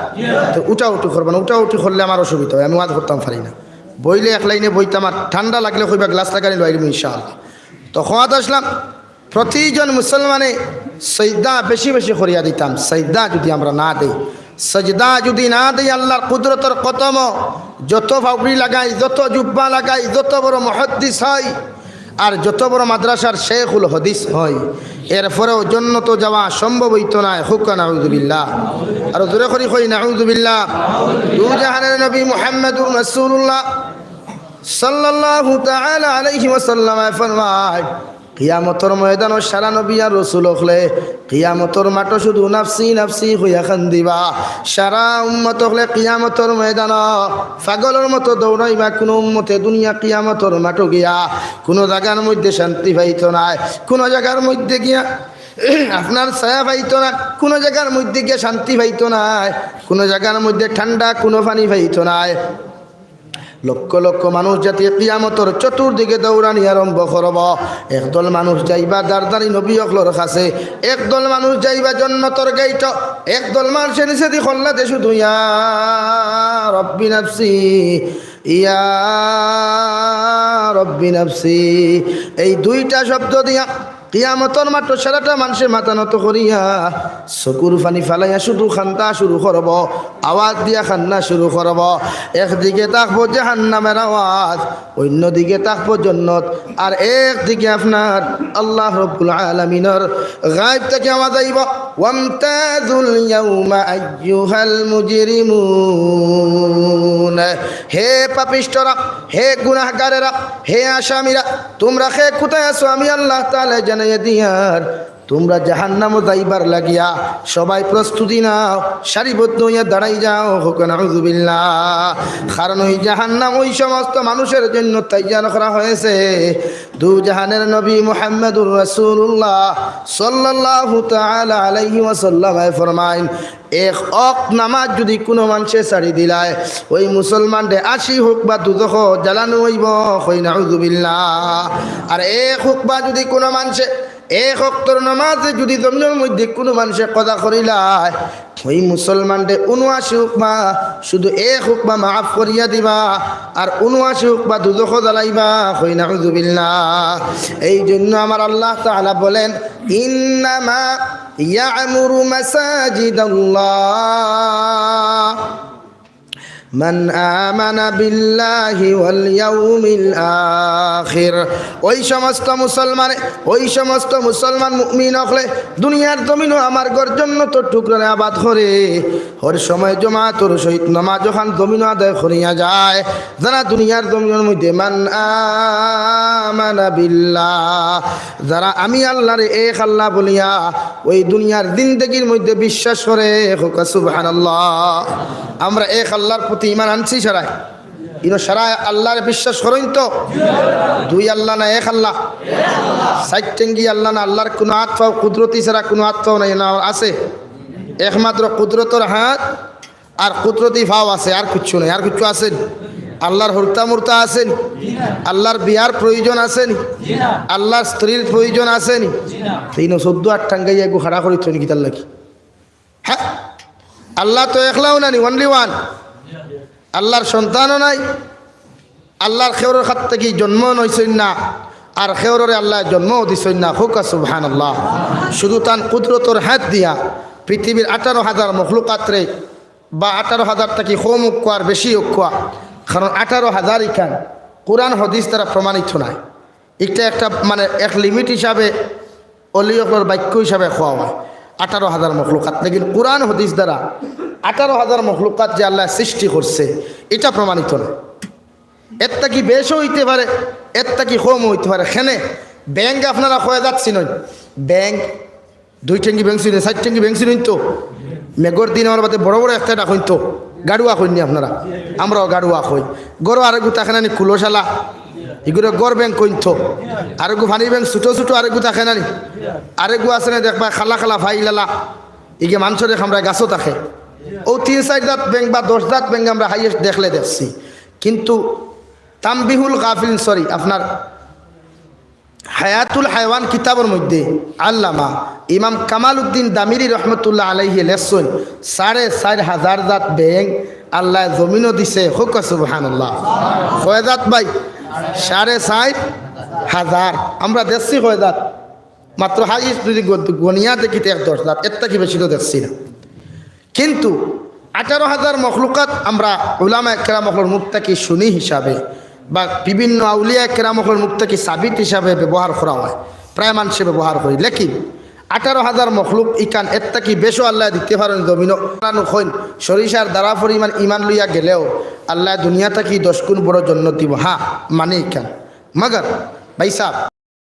তে উঠাউঠি করবা না, উঠাউঠি করলে আমার অসুবিধা অয়, আমি ওয়াজ করতাম পারি না। বইলে এক লাইনে বইতাম, আর ঠান্ডা লাগলে কইবা গ্লাস লাগাইলে লইলিমু ইনশাআল্লাহ। তো কওয়াত আছলাম, প্রতিজন মুসলমানে সিজদা বেশি বেশি করিয়া দিতাম। সিজদা যুদি আমরা না দেই, সিজদা যুদি না দেই আল্লাহর কুদরতর কদমো, যত পাগড়ি লাগাই, যত জুব্বা লাগাই, যত বড় মুহাদ্দিস হই, আর যত বড় মাদ্রাসার শেখুল হাদিস হই, এরপরেও জন্নতো যাওয়া সম্ভব অইতো নায়। কউক্কা নাউজুবিল্লাহ। আর জোরে করি কই নাউজুবিল্লাহ। দুজাহানের নবী মুহাম্মাদুর রাসূলুল্লাহ সাল্লাল্লাহু তাআলা আলাইহি ওয়াসাল্লামে ফরমায়, কিয়ামতর ময়দানো সারা নবী আর রসুল অকলে কিয়ামতর মাঠো শুধু নাফসি নাফসি কইয়া কান্দিবা। সারা উম্মত অকলে কিয়ামতর ময়দানো পাগলর মতো দৌড়াইবা। কুনু উম্মতে দুনিয়া কিয়ামতর মাঠো গিয়া কুনু জাগার মধ্যে শান্তি পাইতো নায়, কুনু জাগার মধ্যে গিয়া আপনার ছায়া পাইতো না, কুনু জাগার মধ্যে গিয়া শান্তি পাইতো নায়, কুনু জাগার মধ্যে ঠান্ডা কুনু পানি পাইতো নায়। লক্ষ লক্ষ মানুষ জাতি কিয়ামতর চতুর্দিকে দৌড়ানি আরম্ভ করব। একদল মানুষ যাইবা দারদারি নবী অকলর কাছে, একদল মানুষ যাইবা জন্নতর গেইটো, একদল মানুষে নিচেদি কল্লা দে শুধু, ইয়া রব্বি নাফসি, ইয়া রব্বি নাফসি। এই দুইটা শব্দ দিয়া কিয়ামতর মাঠো সারাটা মানষে মাথা নত করিয়া চকুর পানি ফালাইয়া শুধু কান্দা শুরু করব, আওয়াজ দিয়া কান্দা শুরু করব। একদিকে থাকবো জাহান্নামের আওয়াজ, অন্যদিকে থাকবো জন্নত, আর একদিকে আপনার আল্লাহ রব্বুল আলামিনর গায়েব থাকি আওয়াজ আইব, "ওয়ামতাজুল ইয়াউমা আইয়ুহাল মুজরিমুন।" হে পাপিষ্ঠরা, হে গুনাহগারেরা, হে আসামিরা, তুমরা কে কুথায় আছো? আমি আল্লাহ তাআলা জানাইয়া দিয়ার, তুমরা জাহান্নামো যাইবার লাগিয়া সবাই প্রস্তুতি নাও, সারিবদ্ধ অইয়া দাঁড়াই যাও। কউক্কা নাউজুবিল্লাহ। কারণ ওই জাহান্নাম ওই সমস্ত মানুষের জন্য তৈয়ার করা হয়েছে। দুজাহানের নবী মুহাম্মাদুর রাসূলুল্লাহ সাল্লাল্লাহু তাআলা আলাইহি ওয়াসাল্লামে ফরমাইন, এক অক্ত নামাজ যুদি কুনু মানষে ছাড়ি দিলায়, ওই মুসলমানরে আশি হুকবা দুজখো জ্বালানো অইব। কই নাউজুবিল্লাহ। আর এক হুকবা যুদি কুনু মানষে, এক অক্তর নামাজে যুদি জমিনর মধ্যে কুনু মানষে কাজা করিলায়, ওই মুসলমানরে ঊনআশি হুকবা, শুধু এক হুকবা মাফ করিয়া দিবা, আর ঊনআশি হুকবা দুজখো জ্বালাইবা। কই নাউজুবিল্লাহ। এই জন্য আমার আল্লাহ তাআলা বলেন, ইন্নামা يعمر مساجد الله من آمن بالله واليوم الآخر। ওই সমস্ত মুসলমানে, ওই সমস্ত মুসলমান মুমিন অকলে দুনিয়ার জমিনো আমার ঘর জন্নতর টুকরারে আবাদ করে, হর সময় জমাতর সহিত নামাজ অখান জমিনো আদায় করিয়া যায়, যারা দুনিয়ার জমিনর মধ্যে মান আমানা বিল্লাহ, যারা আমি আল্লাহরে এক আল্লাহ বলিয়া ওই দুনিয়ার জিন্দেগির মধ্যে বিশ্বাস করে, কউক্কা সুবহানাল্লাহ। আমরা এক আল্লাহর প্রতি ঈমান আনছি সারায়? ইনো সারায় আল্লাহরে বিশ্বাস করইন তো? দুই আল্লাহ না এক আল্লাহ? চাইর টেঙ্গি আল্লাহ না? আল্লাহর কুনু আত পাও, কুদরতি ছাড়া কুনু আত পাও নাই না আছে? একমাত্র কুদরতর হাত আর কুদরতি পাও আছে, আর কিচ্ছু নাই। আর কিচ্ছু আছে নি? আল্লাহর হুরতা মুরতা আছে নি? আল্লাহর বিয়ার প্রয়োজন আছে নি? আল্লাহর স্ত্রীর প্রয়োজন আছে নি? তে ইনো চৌদ্দ আট টাঙ্গাইয়া এগু খাড়া করি থইন কিতার লাগি? হ্যাঁ, আল্লাহ তো একলাও নানি, only one। আল্লাহর সন্তানও নাই, আল্লাহর খেউরর খাত থাকি জন্ম নইছইন না, আর খেউররে আল্লাহ জন্মও দিছইন না। কউক্কা সুবহানাল্লাহ। শুধু তান কুদরতর হাত দিয়া পৃথিবীর আঠারো হাজার মখলুকাতরে, বা আঠারো হাজার থাকি কম অউক্কা আর বেশি অউক্কা, কারণ আঠারো হাজার ইখান কোরআন হাদিস দ্বারা প্রমাণিত নায়। ইটা একটা মানে এক লিমিট হিসাবে অলি অকলর বাক্য হিসাবে কওয়া হয় আঠারো হাজার মখলুকাত, লেকিন কোরআন হাদিস দ্বারা আঠারো হাজার মখলুকাত যে আল্লাহ সৃষ্টি করছে, ইটা প্রমাণিত না। এর থাকি বেশও অইতে পারে, এর থাকি কমও অইতে পারে। কেনে ব্যাঙ আপনারা কয় জাত চিনইন? ব্যাঙ, দুই টেঙ্গি ব্যাঙ চিনইন, চাইর টেঙ্গি ব্যাঙ চিনইন তো? মেঘর দিন আমার বাদে বড় বড় একটা ডাকইন তো, গাড়ুয়া কইন নি আপনারা? আমরাও গাড়ুয়া কই। ঘরো আরেকগু থাকে না নি কুলশালা, ইগুরে ঘর ব্যাঙ কইন তো। আরেকগু পানির ব্যাঙ ছোট ছোট আরেকগু থাকে না নি? আরেকগু আছে না দেখবা কালা কালা ফাইলালা, ইগে মানষরে কামড়ায়, গাছো থাকে। অউ তিন চাইর জাত ব্যাঙ বা দশ জাত ব্যাঙ আমরা highest দেখলে দেখছি। কিন্তু তাম্বিহুল গাফিলিন, sorry, আপনার হায়াতুল হায়ওয়ান কিতাবর মধ্যে আল্লামা ইমাম কামালউদ্দিন দামিরি রহমতুল্লাহ আলাইহি লেখছইন, সাড়ে চাইর হাজার জাত ব্যাঙ আল্লায় জমিনো দিছে। কউক্কা সুবহানাল্লাহ। কয় জাত ভাই? সাড়ে চাইর হাজার। আমরা দেখছি কয় জাত? মাত্র highest যদি গ-, গনিয়া দেখি তে এক দশ জাত, এর থাকি বেশি তো দেখছি না। কিন্তু আঠারো হাজার মখলুকাত আমরা উলামায়ে কেরাম অকলর মুখ থাকি শুনি হিসাবে বা বিভিন্ন আউলিয়ায়ে কেরাম অকলর মুখ থাকি সাবিত হিসাবে ব্যবহার করা হয়, প্রায় মানষে ব্যবহার করি। লেকিন আঠারো হাজার মখলুক ইখান এর থাকি বেশও আল্লায় দিতে পারইন জমিনো। কোরআনো কইন, সরিষার দানা পরিমাণ ইমান লইয়া গেলেও আল্লায় দুনিয়া থাকি দশ গুণ বড় জন্নত দিবো। হ্যাঁ, মানি ইখান। মগর ভাইসাব,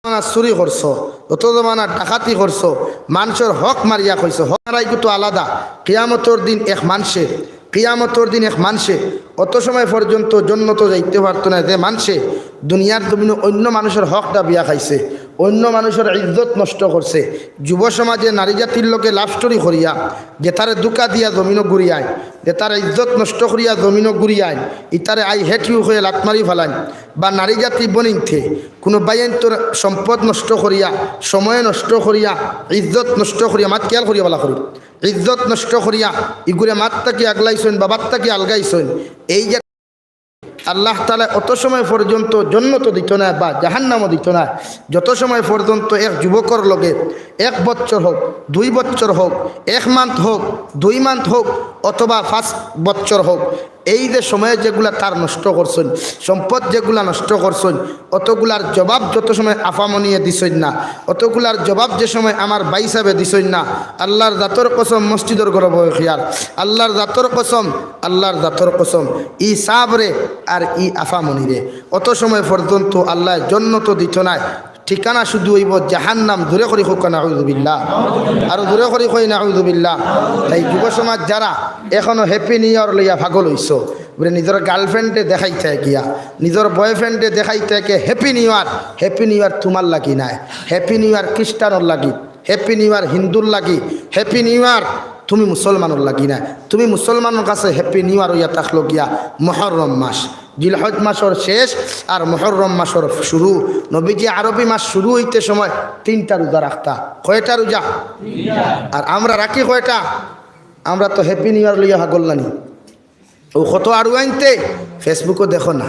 জমানাত চুরি করছো, যত জমানাত ডাকাতি করছো, মানষর হক মারিয়া খাইছো, হক মারা ইগু তো আলাদা। কিয়ামতর দিন এক মানষে, কিয়ামতর দিন এক মানষে অত সময় পর্যন্ত জন্নতো যাইতে পারতো না যে মানষে দুনিয়ার জমিনো অইন্য মানষর হক ডাবিয়া খাইছে, অইন্য মানষর ইজ্জত নষ্ট করছে। যুব সমাজে নারী জাতির লগে love story করিয়া, যেতারে ধুকা দিয়া জমিনো ঘুরিয়ায়, যেতার ইজ্জত নষ্ট করিয়া জমিনো ঘুরিয়ায়, ইতারে I hate you কইয়া লাত মারি ফালাইন, বা নারী জাতি বনিন্তে কুনু বাইয়াইন্তর সম্পদ নষ্ট করিয়া, সময় নষ্ট করিয়া, ইজ্জত নষ্ট করিয়া, মাত খিয়াল করিয়া বালা করি, ইজ্জত নষ্ট করিয়া, ইগুরে মাত থাকি আগলাইছইন, বাবার থাকি আলগাইছইন। এই যে আল্লাহ তাআলায় অত সময় পর্যন্ত জন্নতো দিতো নায় বা জাহান্নামও দিতো নায়, যত সময় পর্যন্ত এক যুবকর লগে এক বছর হোক, দুই বছর হোক, এক month হোক, দুই month হোক, অথবা পাঁচ বছর হোক, এই যে সময় যেগুলা তার নষ্ট করছইন, সম্পদ যেগুলা নষ্ট করছইন, অতগুলার জবাব যত সময় আফামনিয়ে দিছইন না, অতগুলার জবাব যে সময় আমার ভাইসাবে দিছইন না, আল্লাহর জাতর কসম, মসজিদর গর্ব খিয়াল, আল্লাহর জাতর কসম, আল্লাহর জাতর কসম, ই সাবরে আর ই আফামনিরে অত সময় পর্যন্ত আল্লায় জন্নতো দিতো নায়। ঠিকানা শুধু অইবো জাহান্নাম। জোরে করি কউক্কা নাউজুবিল্লাহ, আরো জোরে করি কই নাউজুবিল্লাহ। তাই যুব সমাজ যারা এখনো Happy New Year লইয়া পাগল অইছো, বুলে নিজর girlfriend এ দেখাইতায় গিয়া, নিজর boyfriend এ দেখাইতায় কে Happy New Year, Happy New Year তুমার লাগি নায়, Happy New Year খ্রিস্টানর লাগি, Happy New Year হিন্দুর লাগি, Happy New Year তুমি মুসলমানর লাগি নায়। তুমি মুসলমানর কাছে Happy New Year অইয়া থাকলো গিয়া মহররম মাস, জিলহজ মাসর শেষ আর মহররম মাসর শুরু। নবীজি আরবি মাস শুরু অইতে সময় তিনটা রোজা রাখতা। কয়টা রোজা? আর আমরা রাখি কয়টা? আমরা তো Happy New Year লইয়া পাগল নানি। অউ কত আরুয়াইন্তে Facebook ও দেখো না,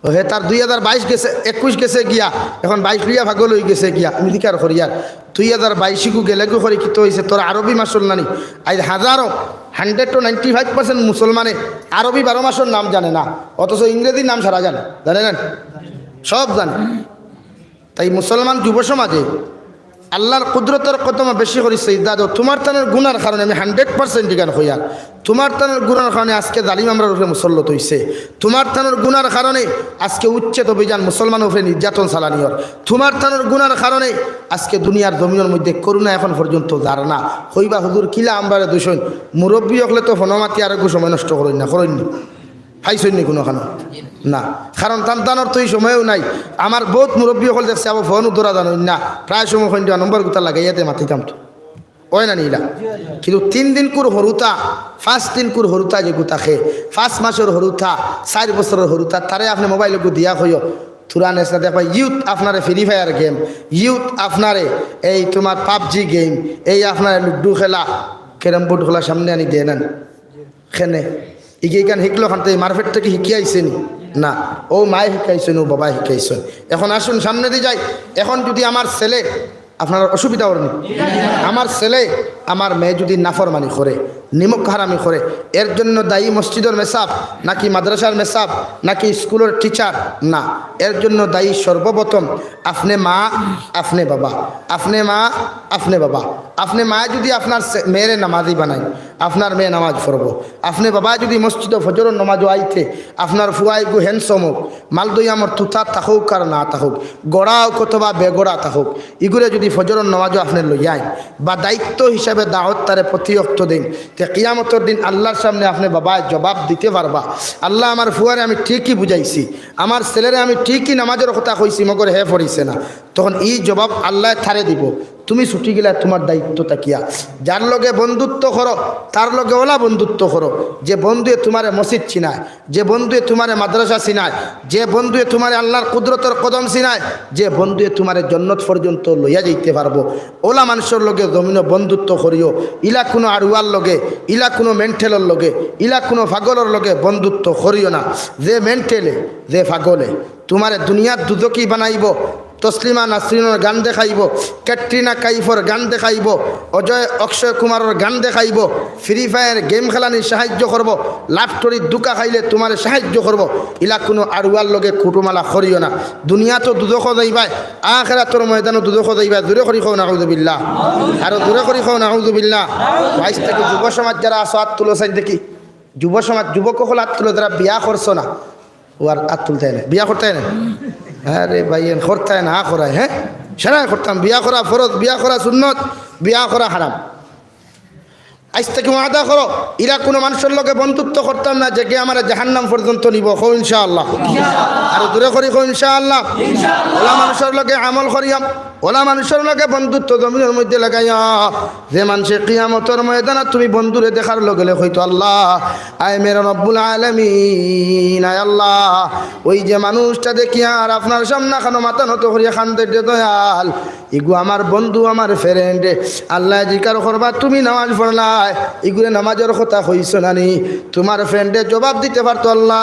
তো হে তার দুই হাজার বাইশ গেছে, একুশ গেছে গিয়া, এখন বাইশ লইয়া পাগল অই গেছে গিয়া। আমি জিকার করি আর দুই হাজার বাইশ গু গেলে গু করি কিতা অইছে? তোর আরবি মাসর নানি, আইজ হাজারো, hundred to ninety five percent মুসলমানে আরবি বারো মাসর নাম জানে না, অথচ ইংরেজির নাম সারা জানে, জানে না? সব জানে। তাই মুসলমান যুব সমাজে আল্লাহর কুদরতর কদমো বেশি করি সিজদা দেও। তুমার তানর গুনার কারণে, আমি হান্ড্রেড পার্সেন্ট ইখান কইয়ার, তুমার তানর গুনার কারণে আজকে জালিম আমরার উপরে মুসল্লত অইছে। তুমার তানর গুনার কারণে আজকে উচ্ছেদ অভিযান, মুসলমানর উপরে নির্যাতন চালানি অর। তুমার তানর গুনার কারণে আজকে দুনিয়ার জমিনর মধ্যে করোনা এখন পর্যন্ত যার না। কইবা, "হুজুর, কিলা আমরারে দুষইন?" মুরব্বি অকলে তো ফোনো মাতি আরোগু সময় নষ্ট করইন না, করইন নি? পাইছইন নি কুনুখানো? না, কারণ তান তানর তো ই সময়ও নাই। আমার বউত মুরব্বি অকল দেখছি, আবার ফোনও ধরা জানইন না, প্রায় সময় কইন, "নম্বর গুতা লাগাইয়া দে, মাতিতাম তো।" অয় না নি ইলা? কিন্তু তিন দিনকুর হুরুতা, পাঁচ দিনকুর হুরুতা যেগু থাকে, পাঁচ মাসর হুরুতা, চাইর বছরর হুরুতা, তারে আপনে মোবাইলগু দিয়া কইও, "তুরা নেস না।" দেখবা, ইউথ আপনারে ফ্রি ফায়ার গেম, ইউথ আপনারে এই তুমার পাবজি গেম, এই আপনারে লুডু খেলা, ক্যারাম বোর্ড খেলা সামনে আনি দেয় না। কেনে? ইগে ইখান হিকলো কানতে, ই মার পেট থাকি হিকিয়া আইছে নি? না, অউ মায়ে হিকাইছইন, অউ বাবায় হিকাইছইন। এখন আসুন সামনেদি যাই। এখন যুদি আমার ছেলে, আপনারার অসুবিধা অর নি? আমার ছেলে, আমার মেয়ে যুদি নাফরমানি করে, নিমক হারামি করে, এর জন্য দায়ী মসজিদর মেসাব, নাকি মাদ্রাসার মেসাব, নাকি স্কুলর টিচার? না, এর জন্য দায়ী সর্বপ্রথম আপনে মা, আপনে বাবা, আপনে মা, আপনে বাবা। আপনে মায়ে যুদি আপনার ছে-, মেয়েরে নামাজি বানাইন, আপনার মেয়ে নামাজ পড়বো। আপনে বাবায় যুদি মসজিদো ফজরর নামাজো আইতে, আপনার ফুয়া ইগু হ্যান্ডসাম অউক, মালদৈয়ামর তুতা থাকউক আর না থাকউক, গড়া অউক অথবা বেগড়া থাকউক, ইগুরে যুদি ফজরর নামাজো আপনে লইয়া আইন বা দায়িত্ব হিসাবে দাওয়াত তারে প্রতি অক্ত দেইন, তে কিয়ামতর দিন আল্লার সামনে আপনে বাবায় জবাব দিতে পারবা, "আল্লা, আমার ফুয়ারে আমি ঠিকই বুঝাইছি, আমার ছেলেরে আমি ঠিকই নামাজর কথা কইছি, মগর হে পড়িছে না।" তখন ই জবাব আল্লায় তারে দিবো, "তুমি ছুটি গেলায় তুমার দায়িত্ব থাকিয়া।" যার লগে বন্ধুত্ব করো, তার লগে অলা বন্ধুত্ব করো, যে বন্ধুয়ে তুমারে মসজিদ চিনায়, যে বন্ধুয়ে তুমারে মাদ্রাসা চিনায়, যে বন্ধুয়ে তুমারে আল্লার কুদরতর কদম চিনায়, যে বন্ধুয়ে তুমারে জন্নত পর্যন্ত লইয়া যাইতে পারবো, অলা মানষর লগে জমিনো বন্ধুত্ব করিও। ইলা কুনু আড়ুয়ার লগে, ইলা কুনু মেন্টালর লগে, ইলা কুনু পাগলর লগে বন্ধুত্ব করিও না। যে মেন্টালে, যে পাগলে তুমারে দুনিয়াত দুজখি বানাইবো, তসলিমা নাসরিনর গান দেখাইবো, ক্যাটরিনা কাইফর গান দেখাইবো, অজয় অক্ষয় কুমারর গান দেখাইবো, ফ্রি ফায়ার গেম খেলানি সাহায্য করবো, লাভ স্টোরির ধুকা খাইলে তুমারে সাহায্য করবো, ইলা কুনু আড়ুয়ার লগে কুটুমালা করিও না। দুনিয়াত দুজখো যাইবায়, আখেরাতর ময়দানো দুজখো যাইবায়। জোরে করি কও নাউজুবিল্লাহ, আরো জোরে করি কও নাউজুবিল্লাহ। বাইশ থাকি যুব সমাজ যারা আছো, আত তুলো চাই দেখি। যুব সমাজ, যুবক অকল আত তুলো, যারা বিয়া করছো না, অউ আর আত তুলতায় না, বিয়া করতায় না। আরে ভাই, এন করতায় না, আ করায়, হ্যাঁ? সারায় করতাম, বিয়া করা ফরজ, বিয়া করা সুন্নত, বিয়া করা হারাম। আইজ থাকি ওয়াদা করো, ইলা কুনু মানষর লগে বন্ধুত্ব করতাম না, যেগিয়ে আমারে জাহান্নাম পর্যন্ত নিবো। কও ইনশাআল্লাহ। আরো জোরে করি কও ইনশাআল্লাহ। অলা মানষর লগে আমল করিয়াম, অলা মানষর লগে বন্ধুত্ব জমিনর মধ্যে লাগাইয়া, যে মানষে কিয়ামতর ময়দানো তুমি বন্ধুরে দেখার লগে লগে কইতো, "আল্লাহ, আয় মেরে রব্বুল আলামিন, আয় আল্লাহ, ওই যে মানুষটা দেখিয়ার আপনার সামনে খানো মাথা নত করিয়া কান্দে রে দয়াল, ইগু আমার বন্ধু, আমার ফ্রেন্ড।" আল্লায় জিকার করবা, "তুমি নামাজ পড়লায়, ইগুরে নামাজর কথা কইছো না নি?" তুমার ফ্রেন্ডে জবাব দিতে পারতো, "আল্লাহ,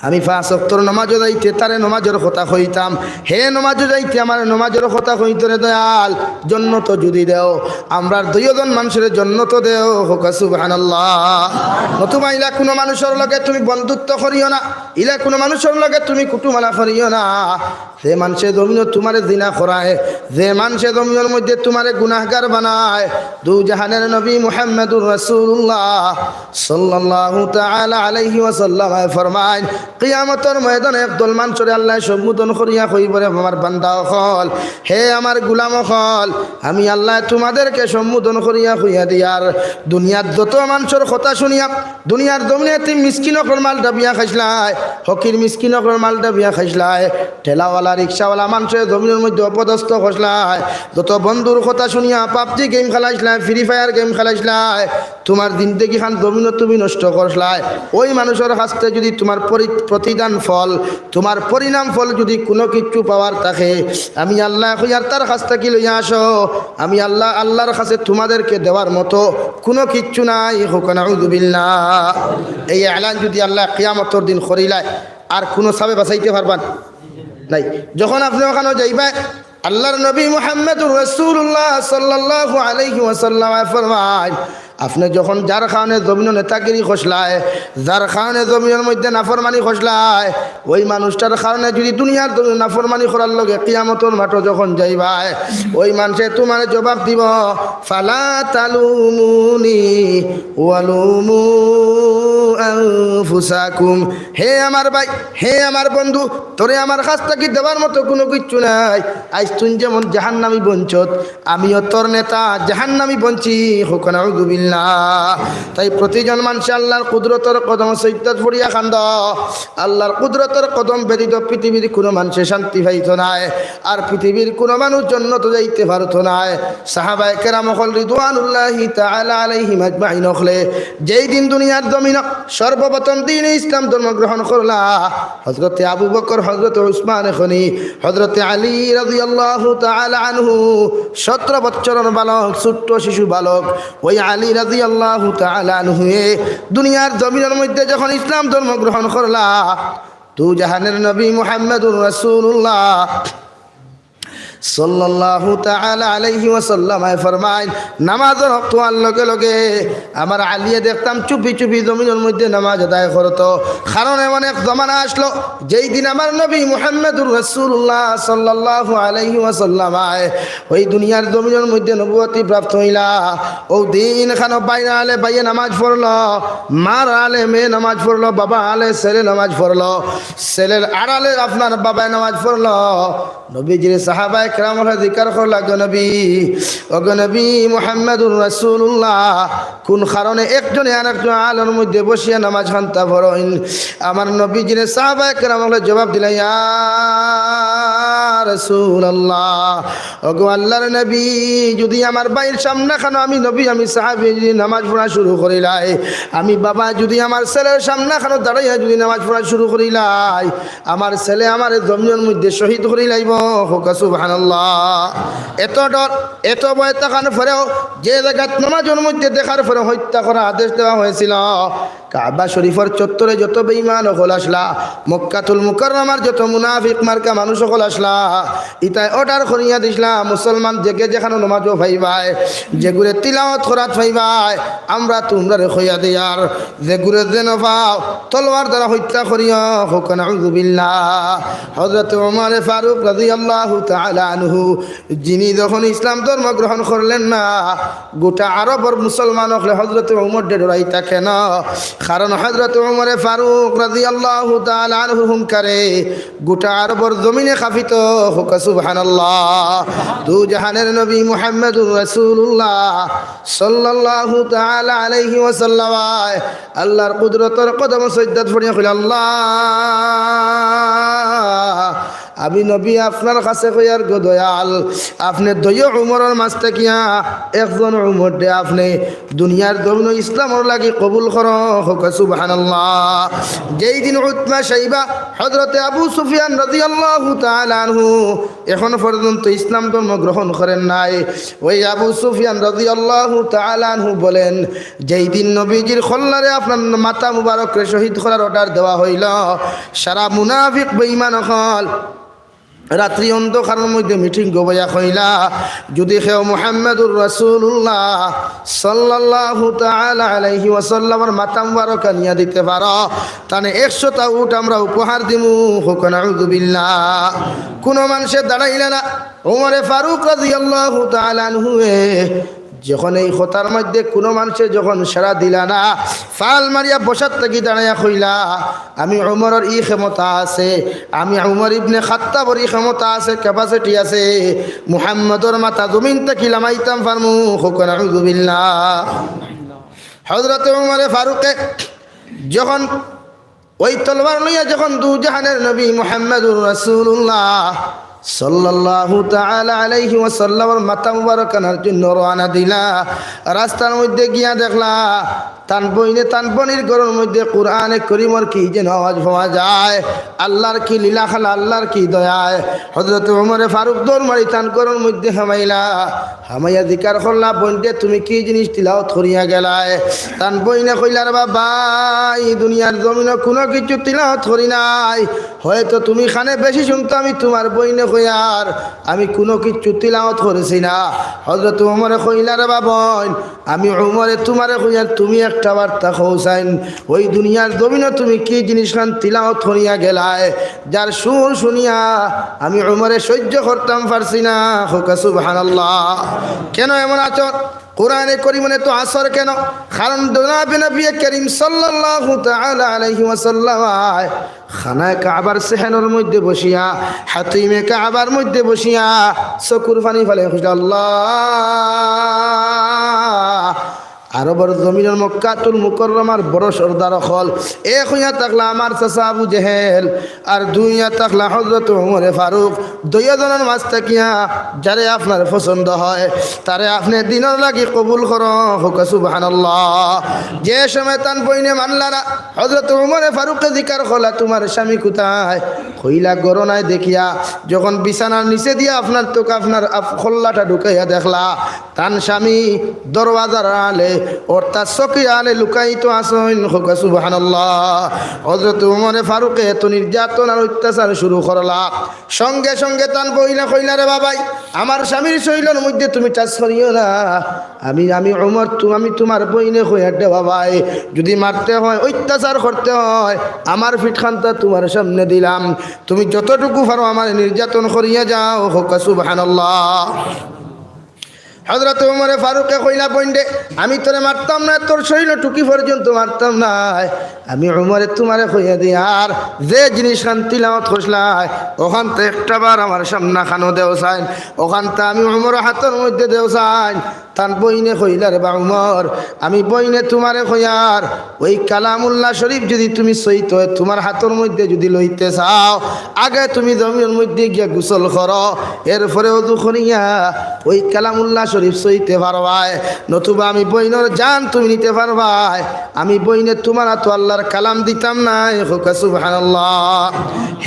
আমি পাঁচ ওয়াক্তর নমাজো যাইতে তারে নমাজর কথা কইতাম, হে নমাজো যাইতে আমারে নমাজর কথা কইতো রে দয়াল, জন্নত যুদি দেও, আমরার দুইওজন মানষরে জন্নত দেও।" কউক্কা সুবহানাল্লাহ। নতুবা ইলা কুনু মানষর লগে তুমি বন্ধুত্ব করিও না, ইলা কুনু মানষর লগে তুমি কুটুমালা করিও না। যে মানষে জমিনো তুমারে জিনা করায়, যে মানষে জমিনর মধ্যে তুমারে গুনাহগার বানায়, দু জাহানের নবী মুহাম্মাদুর রাসূলুল্লাহ সাল্লাল্লাহু তাআলা আলাইহি ওয়াসাল্লাম ফরমাইন, কিয়ামতর ময়দানো একদল মানষরে আল্লায় সম্বোধন করিয়া কইবো রে, "আমার বান্দা অকল, হে আমার গুলাম অকল, আমি আল্লায় তুমাদেরকে সম্বোধন করিয়া কইয়া দিয়ার, দুনিয়ার যত মানষর কথা শুনিয়া, দুনিয়ার জমিনে এতিম মিসকিন অকলর মাল ডাবিয়া খাইছলায়, ফকির মিসকিন অকলর মাল ডাবিয়া খাইছলায়, ঠেলাওয়ালা, রিক্সাওয়ালা মানষরে জমিনর মধ্যে অপদস্থ করছলায়, যত বন্ধুর কথা শুনিয়া পাবজি গেম খেলাইছলায়, ফ্রি ফায়ার গেম খেলাইছলায়, তুমার জিন্দেগিখান জমিনো তুমি নষ্ট করছলায়, ওই মানুষর কাছ থাকি যুদি তুমার পরি-, প্রতিদান ফল, তুমার পরিণাম ফল যুদি কুনু কিচ্ছু পাওয়ার থাকে, আমি আল্লায় কইয়ার তার কাছ থাকি লইয়া আসো, আমি আল্লাহ, আল্লাহর কাছে তুমাদেরকে দেওয়ার মতো কুনু কিচ্ছু নাই। কউক্কা নাউযুবিল্লাহ। এই এলান যুদি আল্লায় কিয়ামতর দিন করিলায়, আর কুনু সাবে বাঁচাইতে পারবা নি? নাই। যখন আপনে অখানো যাইবা, আল্লাহর নবী মুহাম্মাদুর রাসূলুল্লাহ সাল্লাল্লাহু আলাইহি ওয়াসাল্লাম ফরমাইন, আপনে যখন যার কারণে জমিনো নেতাগিরি করছলায়, যার কারণে জমিনর মধ্যে নাফরমানি করছলায়, ওই মানুষটার কারণে যুদি দুনিয়ার জমিনো নাফরমানি করার লগে কিয়ামতর মাঠো যখন যাইবায়, ওই মানষে তুমারে জবাব দিবো, "ফালা তালুমুনি ওয়ালুমু আনফুসাকুম।" হে আমার ভাই, হে আমার বন্ধু, তোরে আমার কাছ থাকি দেওয়ার মতো কুনু কিচ্ছু নাই। আইজ তুই যেমন জাহান্নামী বনছত, আমিও তোর নেতা জাহান্নামী বনছি। কউক্কা নাউযুবিল্লাহ। তাই প্রতিজন মানষে আল্লাহর কুদরতর কদম সইজদাত পড়িয়া কান্দো। আল্লাহর কুদরতর কদম ব্যতীত পৃথিবীর কুনু মানষে শান্তি পাইতো নায়, আর পৃথিবীর কুনু মানুষ জন্নতো যাইতে পারতো নায়। সাহাবায়ে কেরাম অকল রিদওয়ানুল্লাহি তাআলা আলাইহিম আজমাইন অকলে যেই দিন দুনিয়ার জমিনো সর্বপ্রথম দ্বীনে ইসলাম ধর্ম গ্রহণ করলা, হযরতে আবু বকর, হযরতে উসমান গনি, হযরতে আলী রাদিয়াল্লাহু তাআলা আনহু, সতরো বছরর বালক, ছোট্ট শিশু বালক, ওই আলী রাদিয়াল্লাহু তাআলা আনহুয়ে দুনিয়ার জমিনর মধ্যে যখন ইসলাম ধর্ম গ্রহণ করলা, দুজাহানের নবী মুহাম্মাদুর রাসূলুল্লাহ সাল্লাল্লাহু তাআলা আলাইহি ওয়াসাল্লাম ফরমাইন, নামাজর ওয়াক্ত অওয়ার লগে লগে আমার আলীয়ে দেখতাম চুপি চুপি জমিনর মধ্যে নামাজ আদায় করতো। কারণ এমন এক জমানা আসলো, যেই দিন আমার নবী মুহাম্মাদুর রাসূলুল্লাহ সাল্লাল্লাহু আলাইহি ওয়াসাল্লাম ওই দুনিয়ার জমিনর মধ্যে নবুয়তি প্রাপ্ত অইলা। অউ দিন খানো ভাইর আড়ালে ভাইয়ে নামাজ পড়লো, মার আড়ালে মেয়ে নামাজ পড়লো, বাবার আড়ালে ছেলে নামাজ পড়লো, ছেলের আড়ালে আপনার বাবায় নামাজ পড়লো। নবীজির সাহাবায়ে কেরাম অকলে জিকার করলা, "গো নবী, ও গো নবী মুহাম্মাদুর রাসূলুল্লাহ, কুন কারণে একজনে আরেকজনর আড়ালর মধ্যে বসিয়া নামাজ কান্তা পড়ইন?" আমার নবীজিরে সাহাবায়ে কেরাম অকলে জবাব দিলা, "ইয়া রাসূলুল্লাহ, ও গো আল্লাহর নবী, যুদি আমার ভাইর সামনা খানো আমি নবী, আমি সাহাবী যুদি নামাজ পড়া শুরু করিলাই, আমি বাবা যুদি আমার ছেলের সামনা খানো দাঁড়াইয়া যুদি নামাজ পড়া শুরু করিলাই, আমার ছেলে আমারে জমিনর মধ্যে শহীদ করিলাইবো।" কউক্কা সুবহানাল্লাহ। এত ডর, এত ভয় থাকার পরেও যে জাগাত নামাজর মধ্যে দেখার পরে হত্যা করার আদেশ দেওয়া হয়েছিল, কাবা শরীফর চত্বরে যত বেঈমান অকল আছলা, মক্কাতুল মুকাররমার যত মুনাফিক মার্কা মানুষ অকল আছলা, ইতায় অর্ডার করিয়া দিছলা, মুসলমান যেগে যেখানো নামাজো পাইবায়, যেগুরে তিলাওয়াত করাত পাইবায়, আমরা তুমরারে কইয়া দেয়ার, যেগুরে যেনো পাও, তলোয়ার দ্বারা হত্যা করিও। কউক্কা নাউযুবিল্লাহ। হযরত ওমরে ফারুক রাদিয়াল্লাহু তাআলা আনহু, যিনি যখন ইসলাম ধর্ম গ্রহণ করলেন না, গোটা আরবর মুসলমান অকলে হযরত ওমররে ডরাইতা কেনে? কারণ হযরত ওমরে ফারুক রাদিয়াল্লাহু তাআলা আনহুর হুঙ্কারে গোটা আরবর জমিনে কাঁপিত। কউক্কা সুবহানাল্লাহ। দুজাহানের নবী মুহাম্মাদুর রাসূলুল্লাহ সাল্লাল্লাহু তাআলা আলাইহি ওয়াসাল্লাম আল্লাহর কুদরতর কদম সইজদাত পড়িয়া কইলা, "আল্লাহ, আমি নবী আপনার কাছে কইয়ার গো দয়াল, আপনে দুইও উমরর মাঝ থাকিয়া একজন উমররে আপনে দুনিয়ার জমিনো ইসলামর লাগি কবুল করো।" কউক্কা সুবহানাল্লাহ। যেই দিন উতবা শাইবা হযরতে আবু সুফিয়ান রাদিয়াল্লাহু তাআলা আনহু এখনো পর্যন্ত ইসলাম ধর্ম গ্রহণ করেন নাই, ওই আবু সুফিয়ান রাদিয়াল্লাহু তাআলা আনহু বলেন, যেই দিন নবীজির কল্লারে আপনার মাথা মুবারকরে শহীদ করার অর্ডার দেওয়া হইল, সারা মুনাফিক বেঈমান অকল রাত্রি অন্ধকারর মধ্যে মিটিং গবাইয়া কইলা, "যুদি কেউ মুহাম্মাদুর রাসূলুল্লাহ সাল্লাল্লাহু তাআলা আলাইহি ওয়াসাল্লামর মাথা মুবারক আনিয়া দিতে পারো, তানে একশোটা উট আমরা উপহার দিমু।" কউক্কা নাউযুবিল্লাহ। কুনু মানষে দাঁড়াইলা না। ওমরে ফারুক রাদিয়াল্লাহু তাআলা আনহুয়ে যখন এই কথার মধ্যে কুনু মানষে যখন সাড়া দিলা না, ফাল মারিয়া বসাত থাকি দাঁড়াইয়া কইলা, "আমি ওমরর ই ক্ষমতা আছে, আমি ওমর ইবনে খাত্তাবর ই ক্ষমতা আছে, capacity আছে, মুহাম্মদর মাথা জমিন থাকি লামাইতাম পারমু।" কউক্কা নাউযুবিল্লাহ। হযরতে ওমরে ফারুকে যখন ওই তলোয়ার লইয়া যখন দুজাহানের নবী মুহাম্মাদুর রাসূলুল্লাহ সাল্লাল্লাহু তাআলা আলাইহি ওয়াসাল্লামর মাথা মুবারক আনার জন্য রওনা দিলা, রাস্তার মধ্যে গিয়া দেখলা তান বইনে তান বইনর ঘরর মধ্যে কোরআনে করিমর কি যেন আওয়াজ পাওয়া যায়। আল্লাহর কি লীলা খেলা, আল্লাহর কি দয়ায়। হযরত ওমরে ফারুক দৌড় মারি তান ঘরর মধ্যে হামাইলা। হামাইয়া জিকার করলা, "বইনরে, তুমি কি জিনিস তিলাওত করিয়া গেলায়?" তান বইনে কইলা, "রে বাবা, এই দুনিয়ার জমিনো কুনু কিচ্ছু তিলাওত করি নাই। হয়তো তুমি কানে বেশি শুনতো, আমি তুমার বইনে কইয়ার, আমি কুনু কিচ্ছু তিলাওত করছি না।" হযরত ওমরে কইলা, "রে বাবা, বইন, আমি ওমরে তুমারে কইয়ার, তুমি একটা বার্তা কও চাইন, ওই দুনিয়ার জমিনো তুমি কি জিনিস খান তিলাওত করিয়া গেলায়, যার সুর শুনিয়া আমি ওমরে সহ্য করতাম পারছি না।" কউক্কা সুবহানাল্লাহ। কেন এমন আচরণ? কোরআনে করিমো এত আচরণ কেন? কারণ জনাবে নবী করিম সাল্লাল্লাহু তাআলা আলাইহি ওয়াসাল্লাম খানায়ে কাবার সেহেনর মধ্যে বসিয়া, হাতিমে কাবার মধ্যে বসিয়া চকুর পানি ফালাই কইলা, "আল্লাহ, আরবর জমিনর মক্কাতুল মুকাররমার বড় সর্দার অকল, এক অইয়া থাকলা আমার চাচা আবু জেহেল, আর দুই অইয়া থাকলা হযরত ওমরে ফারুক, দুইও জনর মাঝ থাকিয়া যারে আপনার পছন্দ হয়, তারে আপনে দিনর লাগি কবুল করো।" কউক্কা সুবহানাল্লাহ। যে সময় তান বইনে মানলা না, হযরত ওমরে ফারুকে জিকার করলা, "তুমার স্বামী কুথায়?" কইলা, "ঘরো নাই।" দেখিয়া যখন বিছানার নিচে দিয়া আপনার তোক আপনার আফ-, কল্লাটা ঢুকাইয়া দেখলা, তান স্বামী দরওয়াজার আড়ালে, অর্থাৎ চকির আড়ালে লুকায়িত আছইন। কউক্কা সুবহানাল্লাহ। হযরত ওমরে ফারুকে এত নির্যাতন আর অত্যাচার শুরু করলা। সঙ্গে সঙ্গে তান বইনে কইলা, "রে বাবাই, আমার স্বামীর শরীলর মধ্যে তুমি touch করিও না। আমি, আমি ওমর, তু-, আমি তুমার বইনে কইয়ার রে বাবাই, যুদি মারতে হয়, অত্যাচার করতে হয়, আমার পিঠ খানতা তুমার সামনে দিলাম, তুমি যতটুকু পারো আমারে নির্যাতন করিয়া যাও।" কউক্কা সুবহানাল্লাহ। হযরত ওমরে ফারুকে কইলা, "বইনরে, আমি তোরে মারতাম না, তোর শরীলর টুকি পর্যন্ত মারতাম না। আমি ওমরে তুমারে কইয়া দিয়ার, যে জিনিস খান তিলাওত করছলায়, অখানতা একটা বার আমার সামনা খানো দেও চাইন, অখানতা আমি ওমরর হাতর মধ্যে দেও চাইন।" তান বইনে কইলা, "রে বা ওমর, আমি বইনে তুমারে কইয়ার, ওই কালামুল্লাহ শরীফ যুদি তুমি ছইতে অয়, তুমার হাতর মধ্যে যুদি লইতে চাও, আগে তুমি জমিনর মধ্যে গিয়া গোসল করো, এরপরে অজু করিয়া ওই কালামুল্লাহ শরীফ ছইতে পারবায়, নতুবা আমি বইনর জান তুমি নিতে পারবায়। আমি বইনে তুমার হাতো আল্লাহর কালাম দিতাম নায়।" কউক্কা সুবহানাল্লাহ।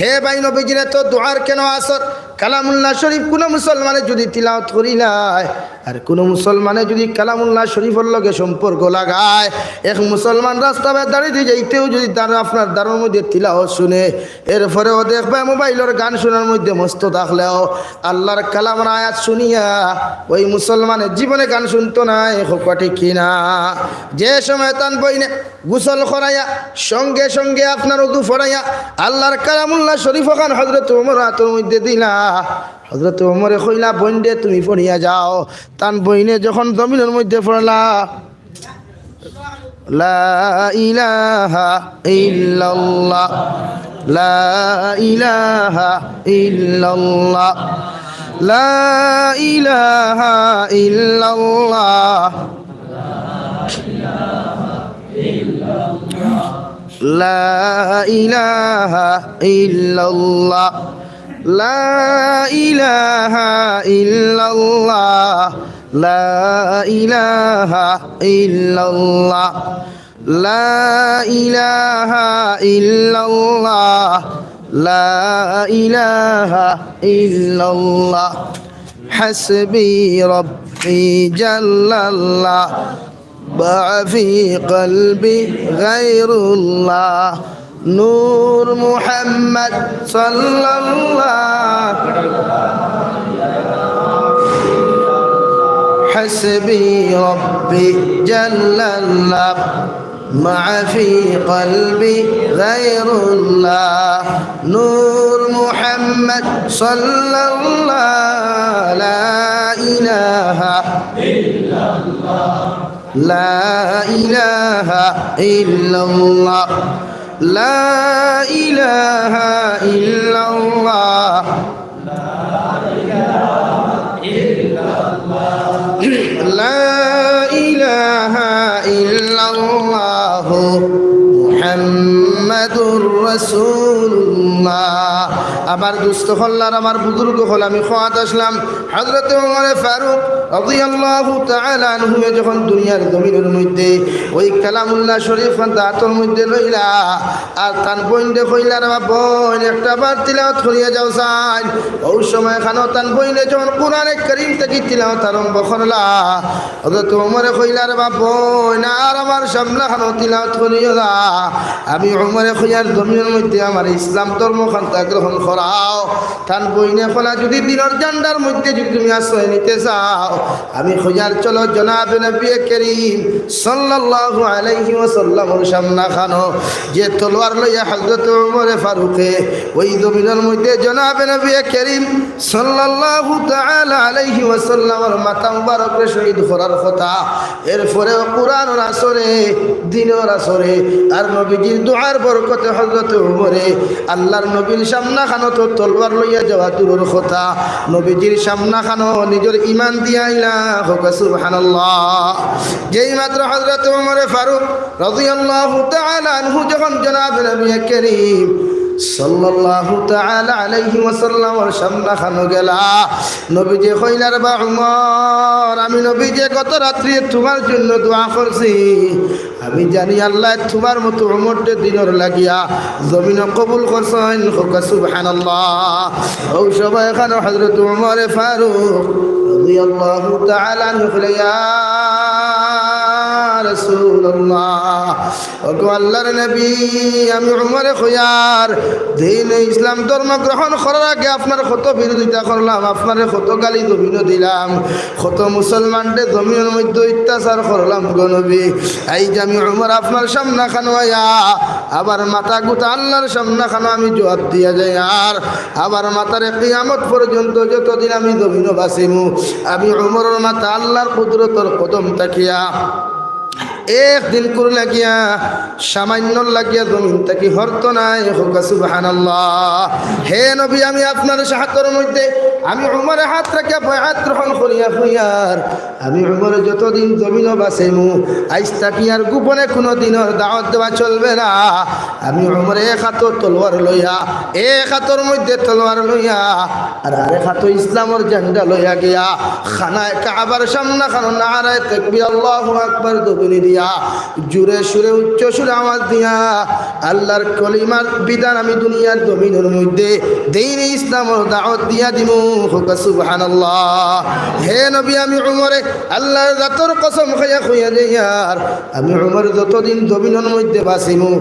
হে ভাই, নবীজির এত দোয়ার কেন আচরণ? কালামুল্লাহ শরীফ কুনু মুসলমানে যুদি তিলাওত করিলায়, আর কুনু মুসলমানে যুদি কালামুল্লাহ শরীফর লগে সম্পর্ক লাগায়, এক মুসলমান রাস্তা বায় দাঁড়ি দি যাইতেও যুদি তার আপনার দাঁড়র মধ্যে তিলাওত শুনে, এরপরেও দেখবায় মোবাইলর গান শুনার মধ্যে মস্ত থাকলেও আল্লাহর কালামর আয়াত শুনিয়া ওই মুসলমানে জীবনে গান শুনতো নায়। কউক্কা ঠিক কি না? যে সময় তান বইনে গোসল করাইয়া, সঙ্গে সঙ্গে আপনার অজু পড়াইয়া, আল্লাহর কালামুল্লাহ শরীফ অখান হযরত ওমরর হাতর মধ্যে দিলা, হযরত ওমরে কইলা, "বইনরে, তুমি পড়িয়া যাও।" তান বইনে যখন জমিনর মধ্যে পড়লা, লা ইলাহা ইল্লাল্লাহ, লা ইলাহা ইল্লাল্লাহ, লা ইলাহা ইল্লাল্লাহ, লা ইলাহা ইল্লাল্লাহ, লা ইলাহা ইল্লাল্লাহ, লা ইলাহা ইল্লাল্লাহ, লা ইলাহা ইল্লাল্লাহ, লা ইলাহা ইল্লাল্লাহ। হাসবি রব্বি জাল্লাল্লাহ, মা ফি কলবি গায়রুল্লাহ, নূর মুহাম্মদ সাল্লাল্লাহ। হাসবি রব্বি জাল্লাল্লাহ, মা ফি কলবি গায়রুল্লাহ, নূর মুহাম্মদ সাল্লাল্লাহ। লা ইলাহা لا إله إلا الله، لا إله إلا الله، لا إله إلا الله، محمد রাসূলুল্লাহ। আমার দোস্ত অকল আর আমার বুজুর্গ অকল, আমি কওয়াত আছলাম, হযরত উমরে ফারুক রাদিয়াল্লাহু তাআলা আনহুয়ে যখন দুনিয়ার জমিনর মধ্যে ওই কালামুল্লাহ শরীফ খান আতর মধ্যে লইলা, আর তান বইনরে কইলা, "রে বা বইন, একটা বার তিলাওয়াত করিয়া যাও চাইন।" অউ সময় খানো তান বইনে যখন কোরআনে করিম থাকি তিলাওয়াত আরম্ভ করলা, হযরত উমরে কইলা, "রে বা বইন, আর আমার সামনে খানো তিলাওয়াত করিও না।" আমি উমরে কইয়ার, "জমিনর মধ্যে আমার ইসলাম ধর্ম খানতা গ্রহণ করাও।" তান বইনে কইলা, "যদি দিনর ঝান্ডার মধ্যে যদি তুমি আশ্রয় নিতে চাও, আমি কইয়ার চলো জনাবে নবী করিম সাল্লাল্লাহু আলাইহি ওয়াসাল্লামর সামনে খানো।" যে তলোয়ার লইয়া হযরত উমরে ফারুকে ওই জমিনর মধ্যে জনাবে নবী করিম সাল্লাল্লাহু তাআলা আলাইহি ওয়াসাল্লামর মাথা মুবারকরে শহীদ করার কথা, এরপরেও কোরআনর আসরে, দিনর আসরে, আর নবীজির দোয়ার বরকতে হযরত উমরে আল্লাহর নবীর সামনে খানো তো তলোয়ার লইয়া যাওয়া দূরর কথা, নবীজির সামনে খানো নিজর ইমান দিয়া আইলা। কউক্কা সুবহানাল্লাহ। যেই মাত্র হযরত উমরে ফারুক রাদিয়াল্লাহু তাআলা আনহু যখন জনাব নবী করিম সাল্লাল্লাহু তাআলা আলাইহি ওয়াসাল্লামর সামনে খানো গেলা, নবীজি কইলা, "রে বা উমর, আমি নবীজি গত রাত্রে তুমার জন্য দোয়া করছি, আমি জানি আল্লায় তুমার মতো উমররে দিনর লাগিয়া জমিনো কবুল করছইন।" কউক্কা সুবহানাল্লাহ। অউ সময় খানো হযরত উমরে ফারুক রাদিয়াল্লাহু তাআলা আনহু কইলা, "ইয়া রাসূলুল্লাহ, ওগো আল্লাহর নবী, আমি উমরে কইয়ার, দ্বীন ইসলাম ধর্ম গ্রহণ করার আগে আপনার কত বিরোধিতা করলাম, আপনারে কত গালি জমিনো দিলাম, কত মুসলমানরে জমিনর মধ্যে অত্যাচার করলাম গো নবী। আইজ আমি উমর আপনার সামনে খানো আইয়া আবার মাথা গুতা আল্লাহর সামনে খানো আমি জবাব দিয়া যাইয়ার, আবার মাথারে কিয়ামত পর্যন্ত যতদিন আমি জমিনো বাঁচিমু, আমি উমরর মাথা আল্লাহর কুদরতর কদম থাকিয়া একদিন কুর লাগিয়া, সামান্যর লাগিয়া জমিন থাকি হরতো নায়।" কউক্কা সুবহানাল্লাহ। হে নবী, আমি আপনার সাহাতর মধ্যে, আমি উমরে হাত রাখিয়া বয়াত গ্রহণ করিয়া কইয়ার, আমি উমরে যতদিন জমিনো বাঁচিমু, আইজ থাকি আর গোপনে কুনু দিনর দাওয়াত দেওয়া চলবে না। আমি উমরে এক হাতো তলোয়ার লইয়া, এক হাতর মধ্যে তলোয়ার লইয়া, আর আরেক হাতো ইসলামর ঝান্ডা লইয়া গিয়া খানায়ে কাবার সামনে খানো নারায়ে তাকবীর, আল্লাহু আকবার ধ্বনি দিয়া, জোরে সুরে উচ্চ সুরে আওয়াজ দিয়া আল্লাহর কলিমার বিধান আমি দুনিয়ার জমিনর মধ্যে দ্বীনে ইসলামর দাওয়াত দিয়া দিমু। কউক্কা সুবহানাল্লাহ। হে নবী, আমি উমরে আল্লাহর জাতর কসম খাইয়া কইয়া যাইয়ার, আমি উমর যতদিন জমিনর মধ্যে বাঁচিমু,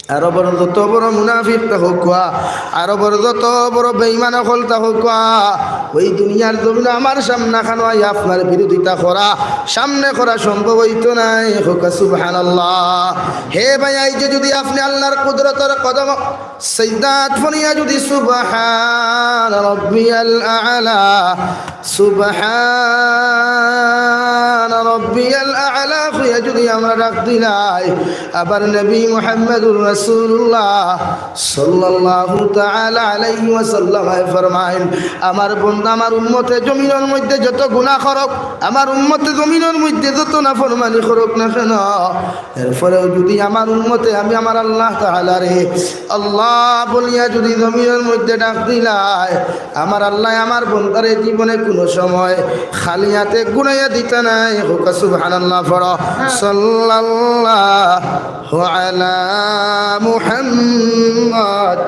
আরবর যত বড় মুনাফিক থাকউক্কা, আরবর যত বড় বেঈমান অকল থাকউক্কা, ওই দুনিয়ার জমিনো আমার সামনে খানো আইয়া আপনার বিরোধিতা করা, সামনে করা সম্ভব অইতো নায়। কউক্কা সুবহানাল্লাহ। হে ভাই, আইজ যদি আপনে আল্লাহর কুদরতর কদম সিজদাত পড়িয়া যদি সুবহান রাব্বিয়াল আ'লা, সুবহান রাব্বিয়াল আ'লা কইয়া যদি আমরা ডাক দিলাই, আবার নবী মুহাম্মদুর রাসূলুল্লাহ সাল্লাল্লাহু তাআলা আলাইহি ওয়াসাল্লাম ফরমাইন, আমার বন্দা, আমার উম্মতে জমিনর মধ্যে যত গুনাহ করউক, আমার উম্মতে জমিনর মধ্যে যত নাফরমানি করউক না কেন, এরপরেও যদি আমার উম্মতে আমি আমার আল্লাহ তাআলারে আল্লাহ বলিয়া যদি জমিনর মধ্যে ডাক দিলাই, আমার আল্লাহ আমার বন্দারে জীবনে কুনু সময় খালি হাতে ঘুরাইয়া দিতা নায়। কউক্কা সুবহানাল্লাহ পড়ো। সাল্লাল্লাহু আলা মুহাম্মদ।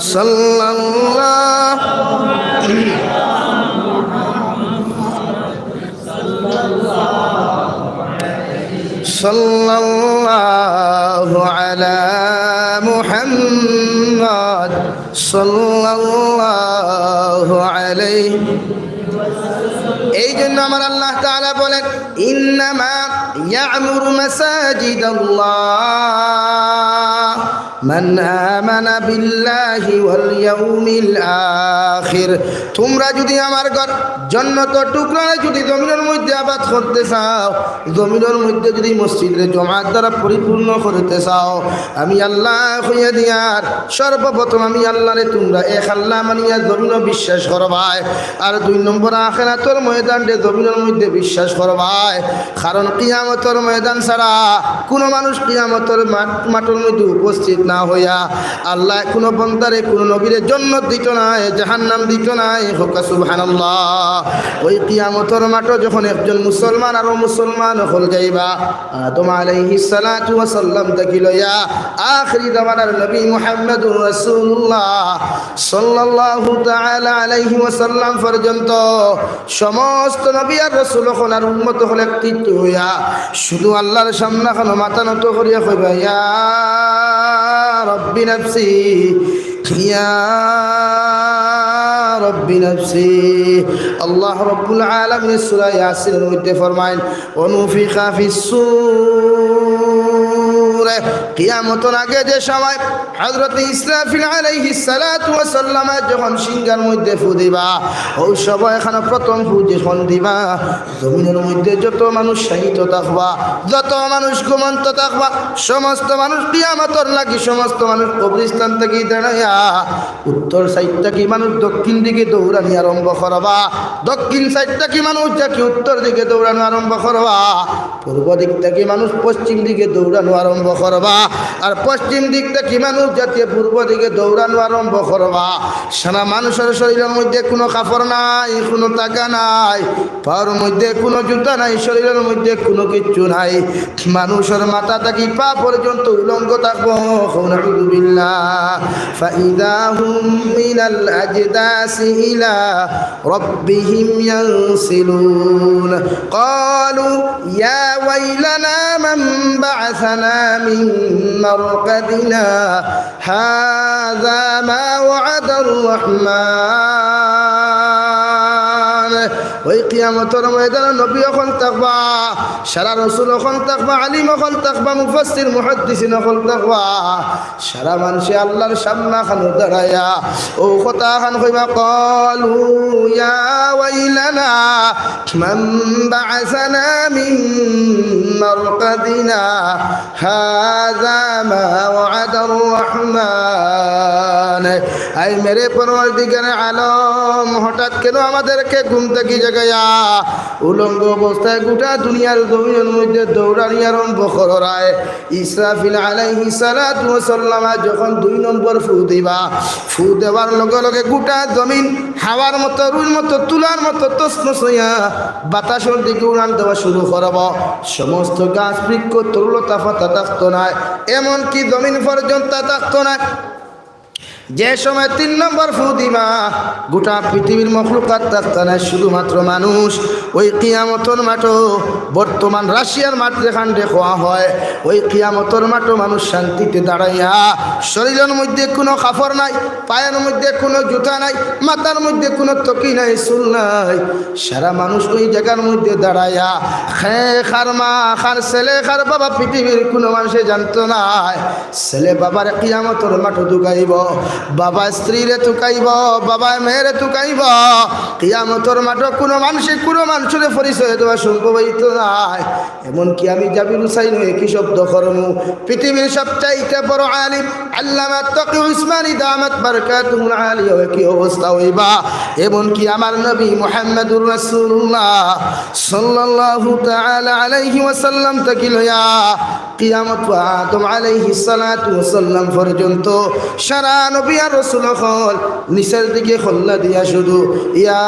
সাল্লাল্লাহু, সাল্লাল্লাহু আলা মুহাম্মদ, সাল্লাল্লাহু আলাইহি। এই জন্য আমার আল্লাহ তাআলা বলেন, "ইন্নামা ইয়া'মুরু মাসাজিদাল্লাহ।" من آمن بالله واليوم الآخر। তোমরা যুদি আমার ঘর জন্নতর টুকরারে যুদি জমিনর মধ্যে আবাদ করতে চাও, জমিনর মধ্যে যুদি মসজিদরে জমাত দ্বারা পরিপূর্ণ করতে চাও, আমি আল্লায় কইয়া দিয়ার, সর্বপ্রথম আমি আল্লারে তোমরা এক আল্লা মানিয়া জমিনো বিশ্বাস করবায়, আর দুই নম্বর আখেরাতর ময়দানরে জমিনর মধ্যে বিশ্বাস করবায়। কারণ কিয়ামতর ময়দান ছাড়া কুনু মানুষ কিয়ামতর মাঠ-, মাঠর মধ্যে উপস্থিত না অইয়া আল্লায় কুনু বন্দারে, কুনু নবীরে জন্নত দিতো নায়, জাহান্নাম দিতো নায়। কউক্কা সুবহানাল্লাহ। ওই কিয়ামতর মাঠো যখন একজন মুসলমান আরো মুসলমান অকল যাইবা, আদম আলাইহিস সালাতু ওয়াস সালাম থাকি লইয়া আখেরি জামানার নবী মুহাম্মাদুর রাসূলুল্লাহ সাল্লাল্লাহু তাআলা আলাইহি ওয়াসাল্লাম পর্যন্ত সমস্ত নবী আর রাসূল অকল আর উম্মত অকল একত্রিত অইয়া শুধু আল্লার সামনে খানো মাথা নত করিয়া কইবা, ইয়া রব্বি নাফসি, ইয়া রব্বি নাফসি। আল্লাহ রব্বুল আলামিন সূরা ইয়াসিনর মধ্যে ফরমাইন, ونفخ في الصور। কিয়ামতর আগে যে সময় হযরত ইসরাফিল আলাইহিস সালাতু ওয়াস সালাম যখন সিংহার মধ্যে ফু দিবা, ওই সময় খানো প্রথম ফু যখন দিবা, জমিনর মধ্যে যত মানুষ শায়িত থাকবা, যত মানুষ ঘুমন্ত থাকবা, সমস্ত মানুষ কিয়ামতর লাগি, সমস্ত মানুষ কবরস্থান থাকি দাঁড়াইয়া উত্তর side থাকি মানুষ দক্ষিণ দিকে দৌড়ানি আরম্ভ করবা, দক্ষিণ side থাকি মানুষ যাকি উত্তর দিকে দৌড়ানো আরম্ভ করবা, পূর্ব দিক থাকি মানুষ পশ্চিম দিকে দৌড়ানো আরম্ভ করবা, আর পশ্চিম দিক থাকি মানুষ যাতে পূর্ব দিকে দৌড়ানো আরম্ভ করবা। সারা মানুষর শরীরর মধ্যে কুনু কাপড় নাই, কুনু টাকা নাই, পাওর মধ্যে কুনু জুতা নাই, শরীরর মধ্যে কুনু কিচ্ছু নাই। মানুষর মাথা থাকি পা পর্যন্ত উলঙ্গ থাকবো। নাউযুবিল্লাহ। فإذا هم من الأجداث إلى ربهم ينسلون. قالوا يا ويلنا من بعثنا من مرقدنا هذا ما وعد الرحمن. ওই কিয়ামতর ময়দানো নবী অকল থাকবা, সারা রাসূল অকল থাকবা, আলিম অকল থাকবা, মুফাসসির মুহাদ্দিসিন অকল থাকবা। সারা মানষে আল্লার সামনে খানো দাঁড়াইয়া ও কথা খান কইবা, قالوا يا ويلنا من بعثنا من مرقدنا هذا ما وعد الرحمن. আয় মেরে পরওয়ারদিগারে আলম, হঠাৎ কেন আমাদেরকে ঘুম থাকি জাগাইয়া উলঙ্গ অবস্থায় গোটা দুনিয়ার জমিনর মধ্যে দৌড়ানি আরম্ভ কররায়? ইসরাফিল আলাইহিস সালাতু ওয়াস সালাম যখন দুই নম্বর ফু দিবা, ফু দেওয়ার লগে লগে গোটা জমিন হাওয়ার মতো, রুইর মতো, তুলার মতো তছনছ অইয়া বাতাসর দিকে উড়ান দেওয়া শুরু করব। সমস্ত গাছ বৃক্ষ তরুলতা পাতা থাকতো নায়, এমনকি জমিন পর্যন্ত থাকতো নায়। যে সময় তিন নম্বর ফু দিবা, গোটা পৃথিবীর মখলুকাত থাকতা নায়, শুধুমাত্র মানুষ। ওই কিয়ামতর মাঠো, বর্তমান রাশিয়ার মাঠ যেখানরে কওয়া হয়, ওই কিয়ামতর মাঠো মানুষ শান্তিতে দাঁড়াইয়া, শরীরর মধ্যে কুনু কাপড় নাই, পায়ের মধ্যে কুনু জুতা নাই, মাথার মধ্যে কুনু টুপি নাই, চুল নাই, সারা মানুষ ওই জাগার মধ্যে দাঁড়াইয়া, কে কার মা, কার ছেলে, কার বাবা পৃথিবীর কুনু মানষে জানতো নায়। ছেলে বাবারে কিয়ামতর মাঠো তুকাইবো, বাবায় স্ত্রীরে তুকাইবো, বাবায় মেয়েরে তুকাইবো। কিয়ামতর মাঠো কুনু মানষে কুনু মানষরে পরিচয় দেওয়া সম্ভব অইতো নায়। এমনকি আমি জাবির হুসাইনও একই শব্দ করমু। পৃথিবীর সবচাইতে বড় আলিম আল্লামা তকি উসমানী দামাত বারকাতুহুল আলিয়াও একই অবস্থা অইবা। এমনকি আমার নবী মুহাম্মাদুর রাসূলুল্লাহ সাল্লাল্লাহু তাআলা আলাইহি ওয়াসাল্লাম থাকি লইয়া কিয়ামত আদম আলাইহিস সালাতু ওয়াস সালাম পর্যন্ত সারা নবী আর রাসূল অকল নিচের দিকে কল্লা দিয়া শুধু ইয়া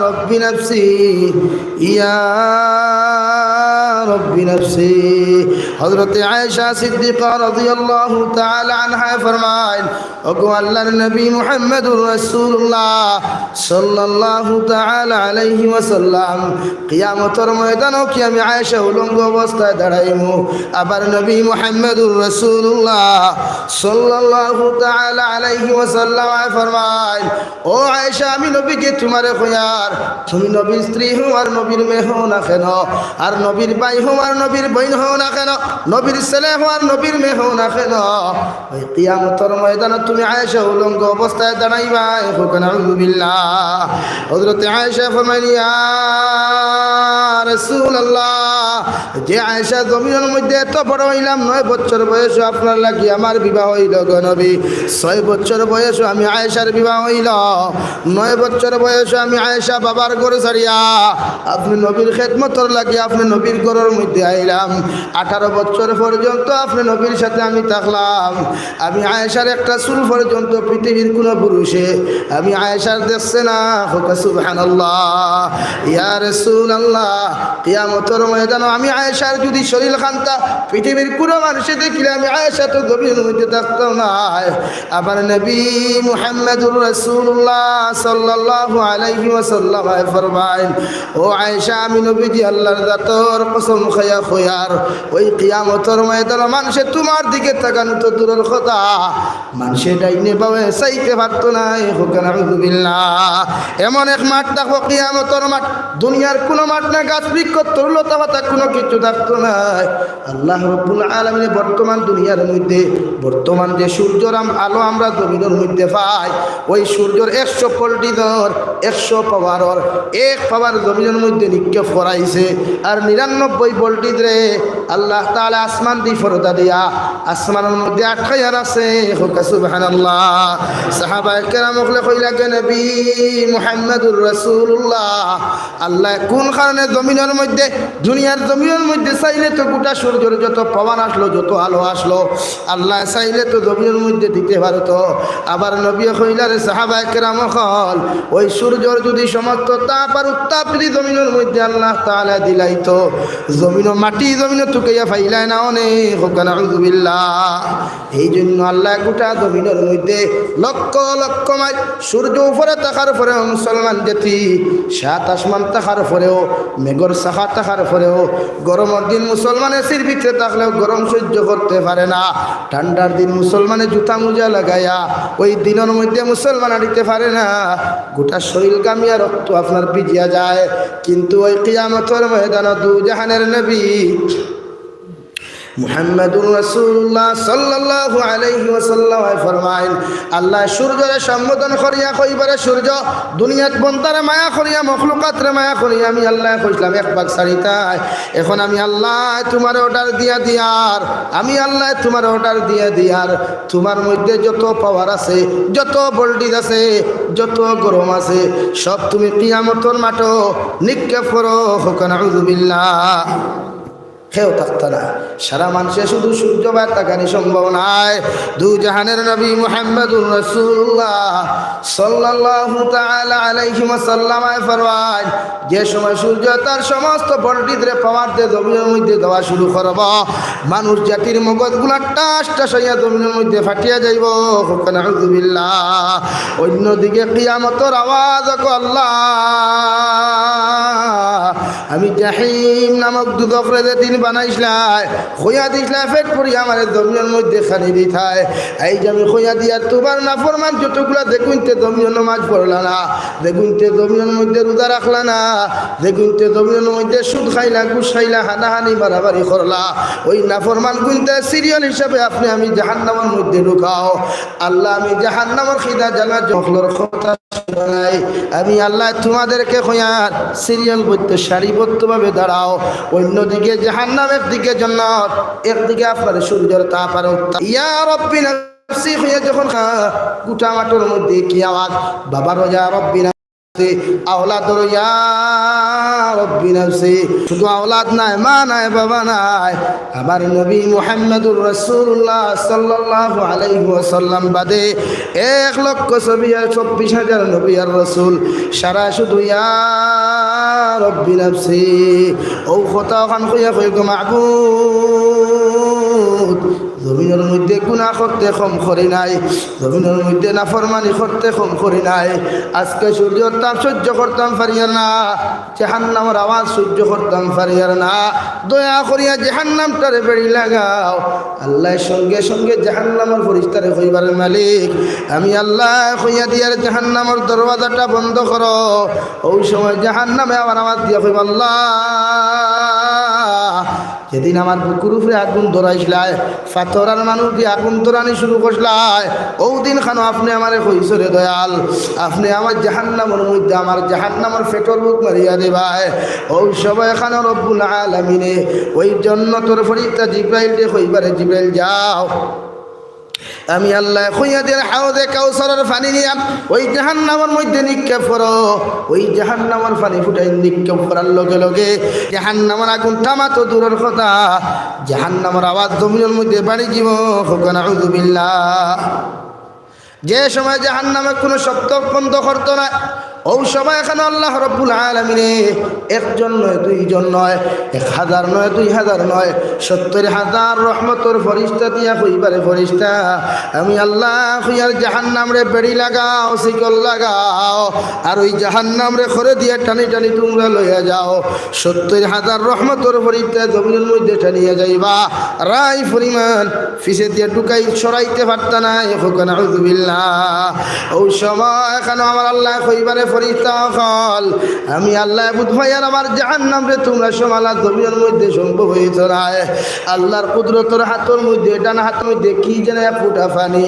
রব্বি নাফসি, ইয়া রব্বি নাফসি। হযরতে আয়েশা সিদ্দিকা রাদিয়াল্লাহু তাআলা আনহা ফরমাইন, ওগো আল্লাহর নবী মুহাম্মাদুর রাসূলুল্লাহ সাল্লাল্লাহু তাআলা আলাইহি ওয়াসাল্লাম, কিয়ামতর ময়দানো কি আমি আয়েশা উলঙ্গ অবস্থায় দাঁড়াইমু? আবার নবী মুহাম্মাদুর রাসূলুল্লাহ সাল্লাল্লাহু তাআলা আলাইহি ওয়াসাল্লাম ফরমাইন, ও আয়েশা, আমি নবীকে তোমারে কইয়ার, তুমি নবীর স্ত্রী হও আর নবীর মেয়ে হও না কেন, আর নবীর ভাই হও আর নবীর বইন হও না কেন, নবীর ছেলে হও আর নবীর মেয়ে হও না কেন, ওই কিয়ামতর ময়দানো তুমি আয়েশা উলঙ্গ অবস্থায় দাঁড়াইবায়। কউক্কা নাউজুবিল্লাহ। হযরতে আয়েশা ফরমাইন, ইয়া রাসূলুল্লাহ, যে আয়েশা জমিনর মধ্যে এত বড় অইলাম, নয় বছর বয়সে আপনার লাগি আমার বিবাহ অইল গো নবী। ছয় বছর বয়সে আমি আয়েশার বিবাহ অইল, নয় বছর বয়সে আমি আয়েশা বাবার ঘর ছাড়িয়া আপনে নবীর খেদমতর লাগি আপনে নবীর ঘরর মধ্যে আইলাম। আঠারো বছর পর্যন্ত আপনে নবীর সাথে আমি থাকলাম। আমি আয়েশার একটা চুল পর্যন্ত পৃথিবীর কোনো পুরুষে আমি আয়েশার দেখছে না। কউক্কা সুবহানাল্লাহ। ইয়া রাসূলুল্লাহ, কিয়ামতর ময়দানো আমি আয়েশার যদি শরীর খান্তা পৃথিবীর কোনো মানুষে দেখিলে আমি আয়েশা তো জমিনর মধ্যে থাকতাম না। আবার নবী মুহাম্মাদুর রাসূলুল্লাহ সাল্লাল্লাহু আলাইহি ওয়াসাল্লাম ফরমাইন, ও আয়েশা, আমি নবীজি আল্লাহর জাতর কসম খাইয়া কইয়ার, ওই কিয়ামতর ময়দানো মানুষে তোমার দিকে তাকানো তো দূরর কথা, মানুষে ডাইনে বামে চাইতে পারতো নায়। কউক্কা নাউজুবিল্লাহ। এমন এক মাঠ থাকবো কিয়ামতর মাঠ, দুনিয়ার কোনো মাঠ না, গাছ বৃক্ষ তরুলতা পাতা কোনো কিছু থাকতো নায়। আল্লাহ রব্বুল আলামিনে বর্তমান দুনিয়ার মধ্যে, বর্তমান যে সূর্যর আম-, আলো আমরা জমিনর মধ্যে পাই, ওই সূর্যর একশো ভোল্টেজর, একশো পাওয়ারর এক পাওয়ার জমিনর মধ্যে নিক্ষেপ করাইছে, আর নিরানব্বই ভোল্টেজরে আল্লাহ তাআলা আসমান দি পর্দা দিয়া আসমানর মধ্যে আটকাইয়া রাখছে। কউক্কা সুবহানাল্লাহ। সাহাবায়ে কেরাম অকলে কইলা, কে নবী মুহাম্মাদুর রাসূলুল্লাহ, আল্লায় কোন কারণে জমিনর মধ্যে, দুনিয়ার জমিনর মধ্যে চাইলে তো গোটা সূর্যর যত পাওয়ার আসলো, যত আলো আসলো, আল্লায় চাইলে তো জমিনর মধ্যে দিতে পারতো। আবার নবীয়ে কইলা, রে সাহাবায়ে কেরাম অকল, ওই সূর্যর যদি সমস্ত তাপ আর উত্তাপ যদি জমিনর মধ্যে আল্লাহ তাআলা দিলাইতো, জমিনও মাটি, জমিনও তুকাইয়া ফাইলায় না অনে। কউক্কা নাউজুবিল্লাহ। এই জন্য আল্লায় গোটা জমিনর মধ্যে লক্ষ লক্ষ মাইল সূর্য উপরে থাকার পরেও মুসলমান জাতি, সাত আসমান থাকার পরেও, মেঘর শাখা থাকার পরেও, গরমর দিন মুসলমান এসির ভিতরে থাকলেও গরম সহ্য করতে পারে না, ঠান্ডার দিন মুসলমানে জুতা মুজা লাগাইয়া ওই দিনর মধ্যে মুসলমান আটিতে পারে না, গোটা শরীর ঘামিয়া রক্ত আপনার ভিজিয়া যায়। কিন্তু ওই কিয়ামতর ময়দানো দু জাহানের নবী মুহাম্মাদুর রাসূলুল্লাহ সাল্লাল্লাহু আলাইহি ওয়াসাল্লাম ফরমাইন, আল্লায় সূর্যরে সম্বোধন করিয়া কইবা, রে সূর্য, দুনিয়াত বন্দারে মায়া করিয়া, মখলুকাতরে মায়া করিয়া আমি আল্লায় কইছলাম এক ভাগ ছাড়িতায়। এখন আমি আল্লায় তুমারে অর্ডার দিয়া দিয়ার, আমি আল্লায় তুমারে অর্ডার দিয়া দিয়ার, তুমার মধ্যে যত পাওয়ার আছে, যত ভোল্টেজ আছে, যত গরম আছে, সব তুমি কিয়ামতর মাঠো নিক্ষেপ করো। কউক্কা নাউজুবিল্লাহ। কেউ থাকতা না। সারা মানষে শুধু সূর্য বায় তাকানি সম্ভব নায়। দু জাহানের নবী মুহাম্মাদুর রাসূলুল্লাহ সাল্লাল্লাহু তাআলা আলাইহি ওয়াসাল্লাম ফরমাইন, যে সময় সূর্য তার সমস্ত ভোল্টেজরে পাওয়ার দিয়া জমিনর মধ্যে দেওয়া শুরু করবো, মানুষ জাতির মগজগুলা টাস টাস অইয়া জমিনর মধ্যে ফাটিয়া যাইবো। কউক্কা নাউজুবিল্লাহ। অন্যদিকে কিয়ামতর আওয়াজ, কউক্কা আল্লাহ, আমি জাহিম নামক দুজখরে যেদিন বানাইছলায়, কইয়া দিছলায়, পেট ভরিয়া আমারে জমিনর মধ্যে খানি দিতায়। আইজ আমি কইয়া দিয়ার তুমার নাফরমান যতগুলা যেগুইন্তে জমিনো নমাজ পড়লা না, যেগুইন্তে জমিনর মধ্যে রোজা রাখলা না, যেগুইন্তে জমিনর মধ্যে সুদ খাইলা, ঘুষ খাইলা, হানাহানি মারামারি করলা, ওই নাফরমান গুইন্তে সিরিয়াল হিসাবে আপনে আমি জাহান্নামর মধ্যে ঢুকাও। আল্লাহ, আমি জাহান্নামর খিদা জানা জখলর কথা নাই। আমি আল্লায় তুমাদেরকে কইয়ার সিরিয়ালবদ্ধ, সারিবদ্ধভাবে দাঁড়াও। অন্যদিকে জাহান্নাম, একদিকে জান্নাত, একদিকে আপনার সূর্যর তাপ আর উত্তাপ। ইয়া রব্বি নাফসি কইয়া যখন খা-, গোটা মাঠর মধ্যে কি আওয়াজ, বাবার ইয়া রব্বি নাফসি, আওলাদর ইয়া রব্বি নাফসি। শুধু আওলাদ নাই, মা নাই, বাবা নাই, আমার নবী মুহাম্মাদুর রাসূলুল্লাহ সাল্লাল্লাহু আলাইহি ওয়াসাল্লাম বাদে এক লক্ষ চব্বিশ হাজার নবী আর রাসূল সারা শুধু ইয়া রব্বি নাফসি। ও কথা অখান কইয়া কই গো মাবুদ, জমিনর মধ্যে গুনা করতে কম করি নাই, জমিনর মধ্যে নাফরমানি করতে কম করি নাই। আজকে সূর্যর তাপ সহ্য করতাম পারিয়ার না, জাহান্নামর আওয়াজ সহ্য করতাম পারিয়ার না। দয়া করিয়া জাহান্নামটারে বেড়ি লাগাও। আল্লায় সঙ্গে সঙ্গে জাহান্নামর ফিরিস্তারে কইবার, মালিক, আমি আল্লায় কইয়া দিয়ার জাহান্নামর দরওয়াজাটা বন্ধ করো। ওই সময় জাহান্নামে আবার আওয়াজ দিয়া কইবা, আল্লাহ, যেদিন আমার বুকুর উপরে আগুন ধরাইছলায়, ফাতর আর মানুষ দি আগুন ধরানি শুরু করছলায়, অউ দিন খানো আপনে আমারে কইছো রে দয়াল, আপনে আমার জাহান্নামর মধ্যে, আমার জাহান্নামর পেটর ভুক মারিয়া দিবায়। অউ সময় খানো রব্বুল আলামিনে অউ জন্নতর ফিরিস্তা জিব্রাইলরে কইবা রে, জিব্রাইল যাও, আমি আল্লায় কইয়া দিয়ার হাউজে কাউসারর পানি নিয়া অউ জাহান্নামর মধ্যে নিক্ষেপ করো। অউ জাহান্নামর পানি ফুটাই নিক্ষেপ করার লগে লগে জাহান্নামর আগুন থামা তো দূরর কথা, জাহান্নামর আওয়াজ জমিনর মধ্যে বাড়ি দিব। কউক্কা নাউজুবিল্লাহ। যে সময় জাহান্নামে কুনু শব্দ বন্ধ করতো নায়, অউ সময় খানো আল্লাহ রব্বুল আলামিনে একজন নয়, দুইজন নয়, এক হাজার নয়, দুই হাজার নয়, সত্তইর হাজার রহমতর ফিরিস্তা দিয়া কইবা রে ফিরিস্তা, আমি আল্লায় কইয়ার জাহান্নামরে বেড়ি লাগাও, শিকল লাগাও, আর অউ জাহান্নামরে খরে দিয়া টানি টানি তুমরা লইয়া যাও। সত্তইর হাজার রহমতর ফিরিস্তা জমিনর মধ্যে টানিয়া যাইবা, রায় পরিমাণ পিছে দিয়া ঢুকাই সরাইতে পারতা নায়। কউক্কা নাউজুবিল্লাহ। অউ সময় খানো আমার আল্লায় কইবা রে ফিরিস্তা অকল, আমি আল্লায় বুঝ পাইয়ার আমার জাহান্নামরে তুমরা সামালা জমিনর মধ্যে সম্ভব অইতো নায়। আল্লাহর কুদরতর হাতর মধ্যে, ডান হাতর মধ্যে কি যেন এক ফুটা পানি,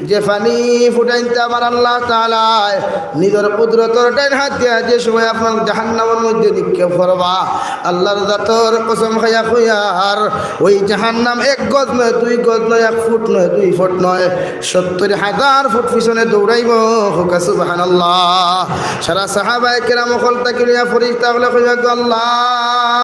যে পানি ফুটাইন্তে আমার আল্লাহ তাআলায় নিজর কুদরতর ডাইন হাত দিয়া যে সময় আপনার জাহান্নামর মধ্যে নিক্ষেপ করবা, আল্লাহর জাতর কসম খাইয়া কইয়ার, অউ জাহান্নাম এক গজ নয়, দুই গজ নয়, এক ফুট নয়, দুই ফুট নয়, সত্তইর হাজার ফুট পিছনে দৌড়াইবো। কউক্কা সুবহানাল্লাহ। সারা সাহাবায়ে কেরাম অকল থাকি লইয়া ফিরিস্তা অকলে কইবা গো আল্লাহ,